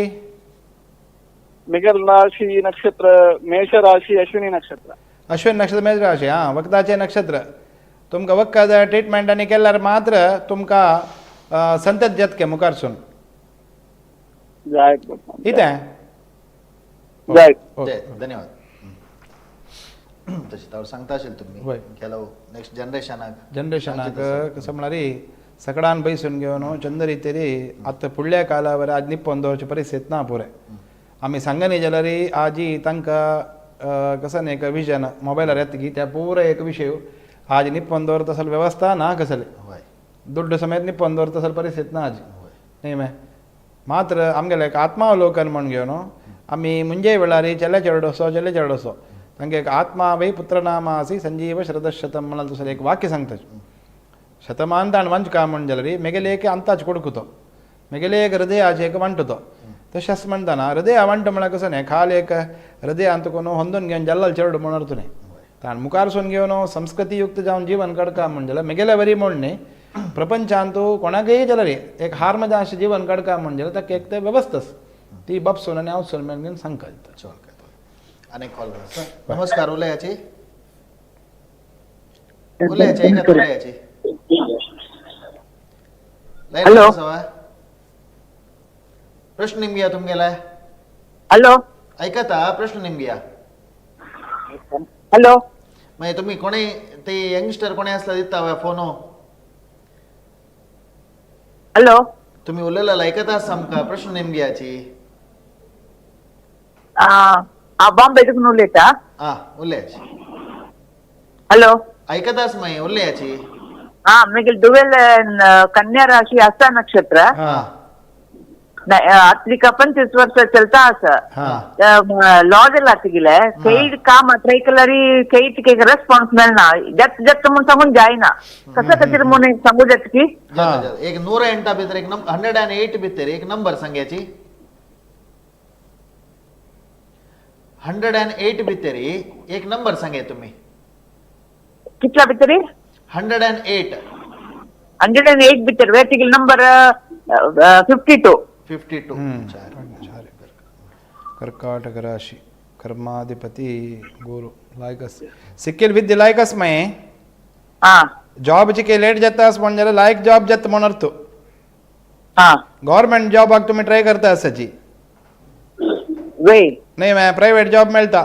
मिगल राशी नक्षत्र मेष राशी अश्विनी नक्षत्र. अश्विन नक्षत्र मेष राशी. आं वखदाचें नक्षत्र तुमकां वखद ट्रिटमेंट आनी केल्यार मात्र तुमकां संतत जातके मुखारसून. जायत भट माम. इतें जायत. ओके जय धन्यवाद. तशें तर सांगता अशें तुम्ही वय. ಕೆಲವು ನೆक्स्ट जनरेशनाक जनरेशनाक कसं म्हळ्यार सकडान बैसून घेवन चंद रितीरी आतां फुडल्या काळावर आज निप्पोन दवरची परिस्थिती ना पुरें. आमी सांगनी जाल्यार आजी तांकां कसं न्ही एक विजन मोबायलार येता की त्या पुरो एक विशय आज निप्पोन दवरता असल वेवस्था ना कसले वय दुड्ड समेत निप्पोन दवरता असल परिस्थिती ना आजी वय न्ही मे मात्र आमगेलें एक आत्मावलोकन म्हण घेवन आमी मुंजे वेळार चेले चेडो चेले चेडो तांगे एक आत्मा वै पुत्रनामासी संजीव शरदशतम म्हणाल दुसरें एक वाक्य सांगता. शतमान ताण वांचका म्हण जाल्यार मेगेले एक अंताज कोडकुतो मेगेले एक हृदयाचे एक वांटतो तशेंच म्हणटाना हृदय वांट म्हळ्यार कसं न्ही खाल एक हृदयांत कोण ಹೊಂದून घेवन जल्लाल चेडो म्हण अर्थ न्ही ताण मुखारसून घेवन संस्कृतीयुक्त जावन जीवन काडका म्हण जाल्यार मेगेले वरी म्हण न्ही प्रपंचांतू कोणाकय जाल्यार एक हार्म अशें जीवन काडका म्हण जाल्यार ताका एक ते वेवस्थास ती बापसून आनी हांव मेळून सांगका दिता. चल काय आनी कॉलर आसा. नमस्कार उलयाची. उलयाची ऐकत उलयाची. Line hello. आसा वा? प्रश्न निमगिया तुमगेला. हॅलो ऐकता प्रश्न निमगिया. हॅलो मागीर तुमी कोणेय ते यंगस्टर कोणेय आसल्यार दिता वा फोनो. हॅलो तुम्ही उलयलेलो ऐकत आसा आमकां प्रश्न निमगियाची. हांव बॉम्बे तुका उलयता. आं उलयाची. हॅलो ऐकत आस मागीर उलयाची. हा मागीर दुवेल कन्या राशी आसा नक्षत्र. हां आत्रिका 25 वर्ष चलता आसा. हा. लॉ जाला तिगेले कैद काम ट्राय केल्यार कैद एक रेस्पॉन्स मेळना, जात जात म्हणून सांगून जायना, कसं खातीर म्हणून सांगू जात की. एक 108 भितर एक 108 भितर एक नंबर सांगायची. 108 भितर एक नंबर सांगा तुम्ही. कितला भितर? 108. 108 भितर वे तिगेले नंबर 52. 52. कर्काटक राशी, कर्माधिपती गुरु, लायकस सिक्केल विद्ये लायकस मये. हा. जॉब चिके लेट जाता अस म्हण जाल्यार लायक जॉब जाता म्हण अर्थ. हा. गव्हर्मेंट जॉबाक तुमी ट्राय करता आसाची. वे नाही मॅ प्रायव्हेट जॉब मेळटा.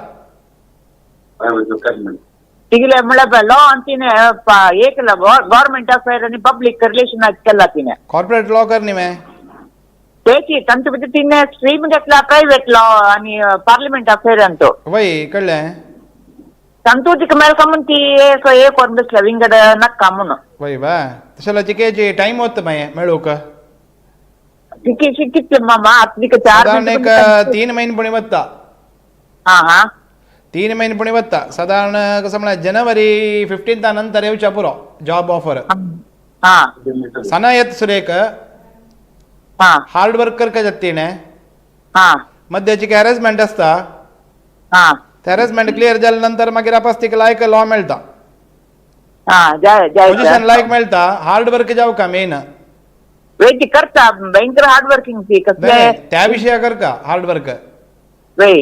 तिगेले म्हळ्यार लॉ आनी तिने एक गव्हर्मेंट अफेअर आनी पब्लीक रिलेशन केला तिने. कॉर्पोरेट लॉ कर न्ही मॅ. तेची तांचे भितर तिने स्ट्रीम घेतला प्रायव्हेट लॉ आनी पार्लिमेंट अफेअर अंतो. वय कळ्ळें. तांतू तिका मेळका म्हूण ती एक एक वर बसल्या विंगड नाका म्हणून. वय बा तशें जाल्यार चिकेची टायम वता मागीर मेळूंक. तिकेशी कितले मामा आतां तिका 4 सादारण एक 3 म्हयने पुणी वता. हा हा. 3 म्हयने पुणी वता सादारण कसं म्हळ्यार जनवरी 15 नंतर येवच्या पुरो जॉब ऑफर. हा. सना येत सुरेक. हा. हार्ड वर्क करका जाता तिणें. हा. मध्याची हॅरेसमेंट आसता. हा. ते हॅरेसमेंट क्लियर जाल्या नंतर मागीर आपस तिका लायक लॉ मेळटा. हा जाय जाय. पोझिशन लायक मेळटा. हार्ड वर्क जावका मेन. वे ती करता भयंकर हार्ड वर्किंग ती कसले. त्या विशया करका हार्ड वर्क. वे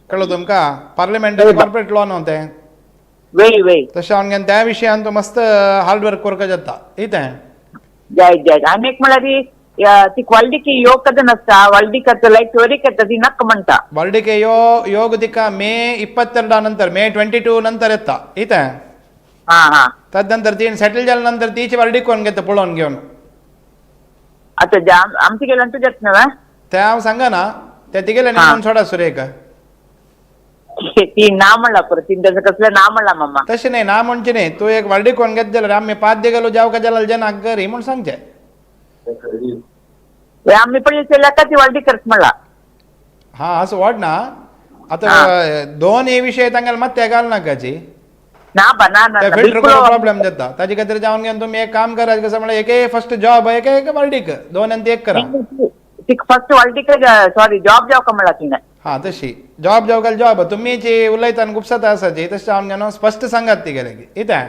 कळ्ळो तुमकां? पार्लिमेंट कॉर्पोरेट लॉ न्हू तें. वे वे. तशें हांव घेवन त्या विशयान तूं मस्त हार्ड वर्क करका जाता इतें. जाय जाय. आनी एक म्हळ्यार ती क्वालिटी योग कदन आसता वाल्डिकाचो लायक चोरी करता ती नाका म्हणटा. वर्डिके यो योग तिका मे 22 नंतर मे 22 नंतर येता इतें. हा हा. तदनंतर तीन सेटल जाल्या नंतर तीच वर्डीक कोण घेता पळोवन घेवन. आतां आमचे गेल्यान तुज्यात न्हय तें हांव सांगना तें तिगेलें म्हणून सोडा सुरेख. ती ना म्हणला परत तीन त्याचं कसलं ना म्हणला मामा. तशें न्हय ना म्हणचें न्हय तूं एक वर्डीक कोण घेत जाल्यार आमी पांच गेलो जावका जाल्यार जना करी म्हूण सांगचें. आमी पयलीं चेल्या का ती वाल्डी करत म्हणला. हा असो वाट ना आतां दोन हे विशय तांगेले मत्ते घालनाकाची. ना बा ना ना. ते फिल्टर करून प्रॉब्लेम जाता ताजे खातीर जावन घेवन तुमी एक काम करा कसं म्हळ्यार एक फर्स्ट जॉब एक एक वर्डीक दोन आनी एक करा. तिका फर्स्ट वाल्डीक सॉरी जॉब जावका म्हणला तिने. हा तशी जॉब जावं काय जॉब तुमी जी उलयता आनी गुपसात आसाची तशें जावन घेवन स्पश्ट सांगात तिगेले इतें.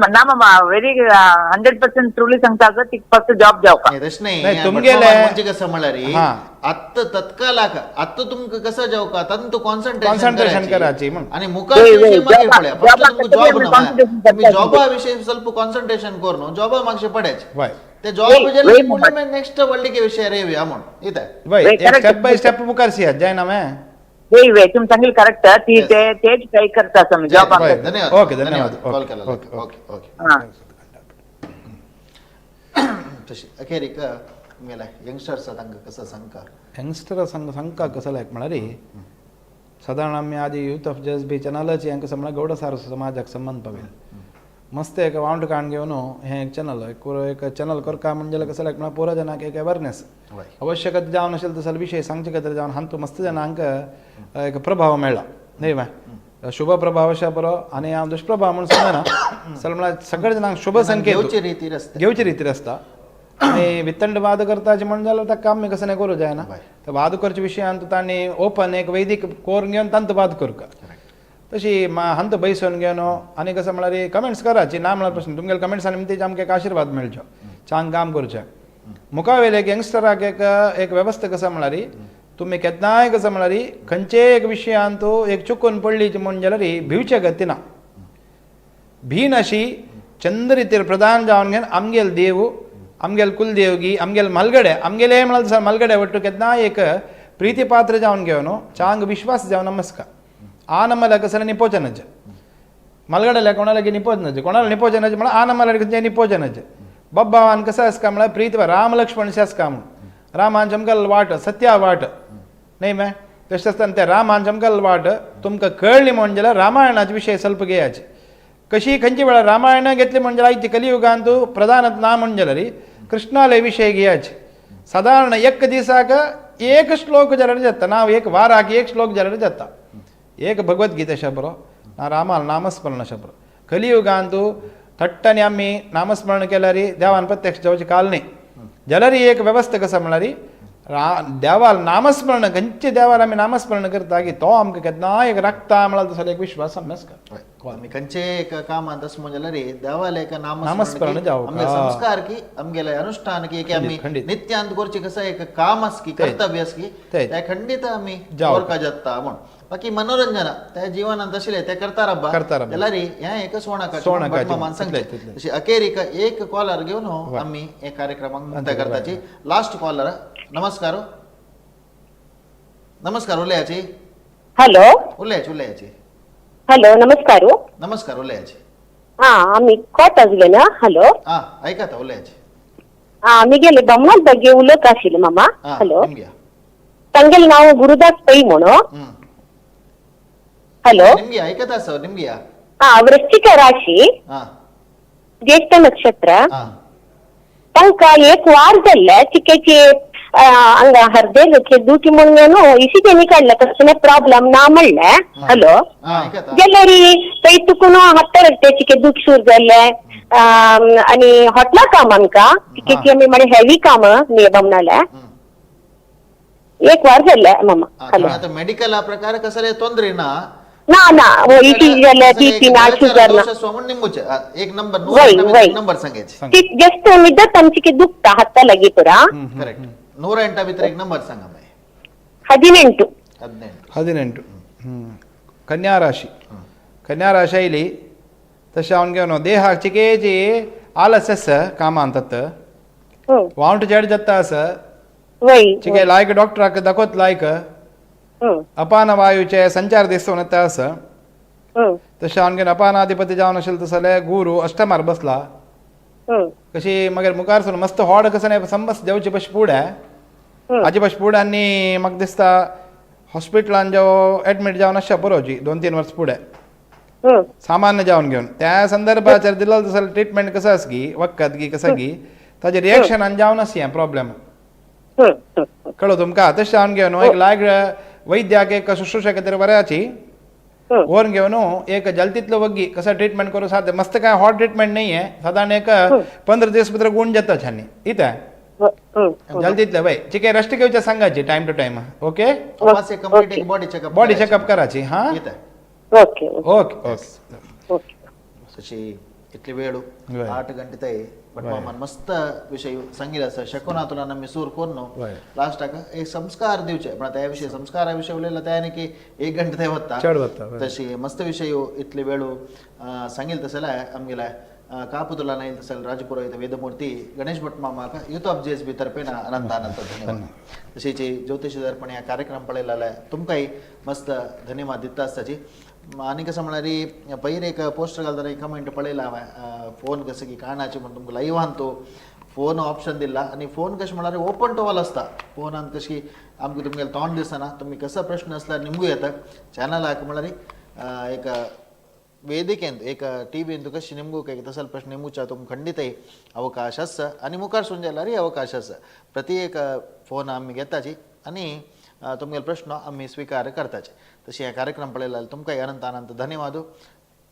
ना मामा व्हेरी 100% ट्रुली सांगता तिका फर्स्ट जॉब जावका. तशें न्ही तुमगेले म्हणजे कसं म्हळ्यार आत्ता तत्कालाक आत्ता तुमकां कसं जावका तातूंत कॉन्सन्ट्रेशन करायची म्हण. आणि मुखार विशय मागीर पळया फक्त तुमकां जॉब ना तुम्ही जॉबा विशय ಸ್ವಲ್ಪ कॉन्सन्ट्रेशन करून जॉबा मागशे पडायचे ते जॉब जे नेक्स्ट वर्ल्ड विषय रे म्हण इतें. वय स्टेप बाय स्टेप मुखार सियात जायना मे. वे वे तुम सांगेल करेक्ट ती तेच ट्राय करता आमी जॉब. धन्यवाद. ओके धन्यवाद. कॉल केला. Okay okay. तशी अखेरीक तुमगेले यंगस्टर्स तांकां कसं सांगका? यंगस्टर सांगका कसं लायक म्हळ्यार सादारण आमी आदी यूथ ऑफ जस बी चॅनलाची हांकां समजा गौड सारस्वत समाजाक संबंद पावेल मस्त एक वावंट काण घेवन हें एक चॅनल एक चॅनल करका म्हणजे कसं लायक म्हळ्यार पुरो जनाक एक अवेरनेस आवश्यकता जावन अशें तसो विशय सांगचे खातीर जावन हांतू मस्त जनांक एक प्रभाव मेळ्ळा न्हय मा शुभ प्रभाव अशें बरो आनी हांव दुष्प्रभाव म्हणून सांगना चल म्हळ्यार सगळे जणांक शुभ संकेत घेवचे रितीर आसता. आनी वितंड वाद करताचे म्हण जाल्यार ताका आमी कसं नाही करूं जायना तर वाद करचे विशयान तांणी ओपन एक वैदीक कोर घेवन तांचो वाद करका तशी हांत बैसून घेवन आनी कसं म्हळ्यार कमेंट्स कराची ना म्हळ्यार प्रश्न तुमगेले कमेंट्स आनी तेजे आमकां एक आशिर्वाद मेळचो चांग काम करचें. मुखावेले एक यंगस्टराक एक एक वेवस्था कसं म्हळ्यार तुमी केन्नाय कसं म्हळ्यार खंयचेय एक विशयान तूं एक चुकून पडली म्हूण जाल्यार भिवचे गती ना. भीन अशी चंद्र प्रधान जावन घेवन आमगेल देव आमगेल कुलदेवगी आमगेल मलगडे आमगेले म्हळ्यार मलगडे ಒಟ್ಟು केन्नाय एक प्रीती पात्र जावन घेवन चांग विश्वास जावन नमस्कार ಆ ನಮ್ಮಲ್ಲ ಕಸಲ ನಿಪೋಚನಜ್ಜ ಮಲ್ಗಡಲ್ಲ कोणाला निपोजनज कोणाला निपोजनज म्हळ्यार आ नम्मला निपोजनज बब्बावान कसं आसका म्हळ्यार प्रीत राम लक्ष्मण आसका म्हणून रामान चमकल वाट सत्या वाट न्हय मे तशें आसतना ते रामान चमकल वाट तुमकां कळ्ळी म्हण जाल्यार रामायणाचे विशय ಸ್ವಲ್ಪ घेयाचे कशी खंयचे वेळार रामायण घेतली म्हण जाल्यार आयचे कलियुगान तूं प्रधान ना म्हण जाल्यार कृष्णाले विशय घेयाचे सादारण एक दिसाक एक श्लोक जाल्यार जाता ना एक वाराक एक श्लोक जाल्यार जाता एक भगवद्गीते शबरो ना रामाल नामस्मरण शबरो कलियुगांतु थट्टानी आमी नामस्मरण केल्यार देवान प्रत्यक्ष जावची काल न्ही जाल्यार एक वेवस्था कसा म्हळ्यार देवाल नामस्मरण खंयचे देवाल आमी नामस्मरण करता की तो आमकां केन्नाय एक राखता म्हळ्यार तसो एक विश्वास आमी आसता. आमी खंयचे एक कामांत अशें म्हणून जाल्यार देवाले एक नामस्मरण जावं. आमगे संस्कार की आमगेले अनुष्ठान की एक आमी खंडीत. नित्यांत करची कसं एक काम आस की कर्तव्य आस की तेच. ते खंडीत आमी जावं. करका जाता म्हण बाकी मनोरंजन त्या जीवनांत आशिल्ले ते करता रब्बा करता रब्बा. जाल्यार हें एक सोणाकाची सोणाकाची, मामान सांगचे तितलें, तितलें. तशी अखेरीक एक कॉलर घेवन आमी हे कार्यक्रमाक मुक्ताय करताची. Last caller. नमस्कार. नमस्कार उलयाची. हॅलो. उलयाची उलयाची. हॅलो नमस्कार. नमस्कार उलयाची. हा आमी कोट उलयना. हॅलो. हा ऐकता उलयाची. हा आमी गेले बमनाल ಬಗ್ಗೆ उलयत आशिल्ले मामा. हा हॅलो. निमग्या. तांगेले नांव गुरुदास पै म्हणून. हॅलो. निमग्या ऐकत आसा निमग्या. हा वृश्चिक राशी हा ज्येष्ठ नक्षत्र. हा तांकां एक वार जाल्ले चिकेची हांगा हर्देलचे दुखी म्हणून इसिजेनी काडले तसले प्रॉब्लम ना म्हणले. हॅलो. हा ऐकता. जाल्यार थंय तुकून हातार चिके दूख सूर जाल्ले आनी हॉटला काम आमकां चिकेची आमी म्हळ्यार हेवी काम न्ही बमनाले एक वार जाल्ले मामा. हॅलो. आता मेडिकल प्रकार कसले ತೊಂದ್ರೆ ना ना ना इसी जाल्यार बीपी ना शुगर ना म्हणून निंबूचे एक नंबर वय, वय. नंबर सांगायचे. ती जस्ट निदत आमची दुखता हाता लागी पुरा. करेक्ट. 108 भितर एक नंबर सांगा मागीर. 18. 18. 18. कन्या राशी. कन्या राशी आयली तशें हांव घेवन देहाक चिकेची आलस आसा कामान तत वावंट चड जाता आसा. वय. चिके लायक डॉक्टराक दाखोत लायक अपान वायुचे संचार दिसून येता आसा. तशें हांव घेवन अपानाधिपती जावन आशिल्लो तसो जाल्यार गुरू अष्टमार बसला कशी मागीर मुखार सून मस्त होड कसं नाही समज जेवचे पशी फुडें हाजे पशी फुडें आनी म्हाका दिसता हॉस्पिटलान जो एडमीट जावन आसच्या बरोवची 2-3 वर्स फुडें सामान्य जावन घेवन त्या संदर्भाचेर दिलो तसो ट्रिटमेंट कसं आस गी वखद गी कसं गी ताजे रिएक्शनान जावन आस हें प्रॉब्लेम कळ्ळो तुमकां. तशें जावन घेवन एक लायक वैद्याक एक शुश्रूषा तरी बऱ्याची व्हरून घेवन एक जलतीतलो वग्गी कसं ट्रिटमेंट करू साध्य मस्त काय हॉट ट्रिटमेंट नाही आहे साधारण एक 15 दीस भितर गुण जाता छानी इथे जलतीतले वय चिके रेस्ट घेवचे सांगायची टायम टू टायम. ओके. तपास एक कंप्लीट एक बॉडी चेकअप बॉडी चेकअप करायची. हा येता. Okay okay okay okay. तशी इतली वेळ वय. 8 गंटे तय भटमामान मस्त विषय सांगितलं आसा शकुनातुलान आमी सूर करून वय. लास्टाक एक संस्कार दिवचे पण त्या विषय संस्कारा विषय उलयला त्या आनी की 1 घंटे थंय वता चड वता, वय. तशी मस्त विषय इतले वेळ सांगील तसं आमगेल्या कापुतुलान येईल तसं राजपुरोहित वेदमूर्ती गणेश भट मामाक युथ ऑफ जेएसबी तर्फेन अनंत अनंत धन्यवाद. तशीच ज्योतिष दर्पण ह्या कार्यक्रम पळयला तुमकांय मस्त धन्यवाद दिता आसताची. आनी कसं म्हळ्यार पयर एक पोस्टर घालतना एक कमेंट पळयला हांवें फोन कसं की काणाचे म्हण तुमकां लायव्हान तो फोन ऑप्शन दिला आनी फोन कशें म्हळ्यार ओपन टू ऑल आसता फोनान कशी आमकां तुमगेलें तोंड दिसना तुमी कसो प्रश्न आसल्यार निमगू येता चॅनलाक म्हळ्यार एक वेदिकेंत एक टी व्हींत कशी निमगू काय तसलो प्रश्न निमगूच्या तुमकां खंडीतय अवकाश आसा आनी मुखार सून जाल्यारय अवकाश आसा. प्रति एक फोन आमी घेताची आनी तुमगेले प्रश्न आमी स्विकार करताचे. तशें हे कार्यक्रम पळयला तुमकांय अनंत अनंत धन्यवाद.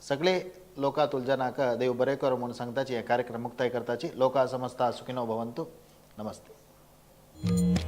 सगळे लोकांतूल जनाक देव बरें करो म्हूण सांगताची हे कार्यक्रम मुक्ताय करताची. लोका समस्ता सुखिनो भवंतु. नमस्ते.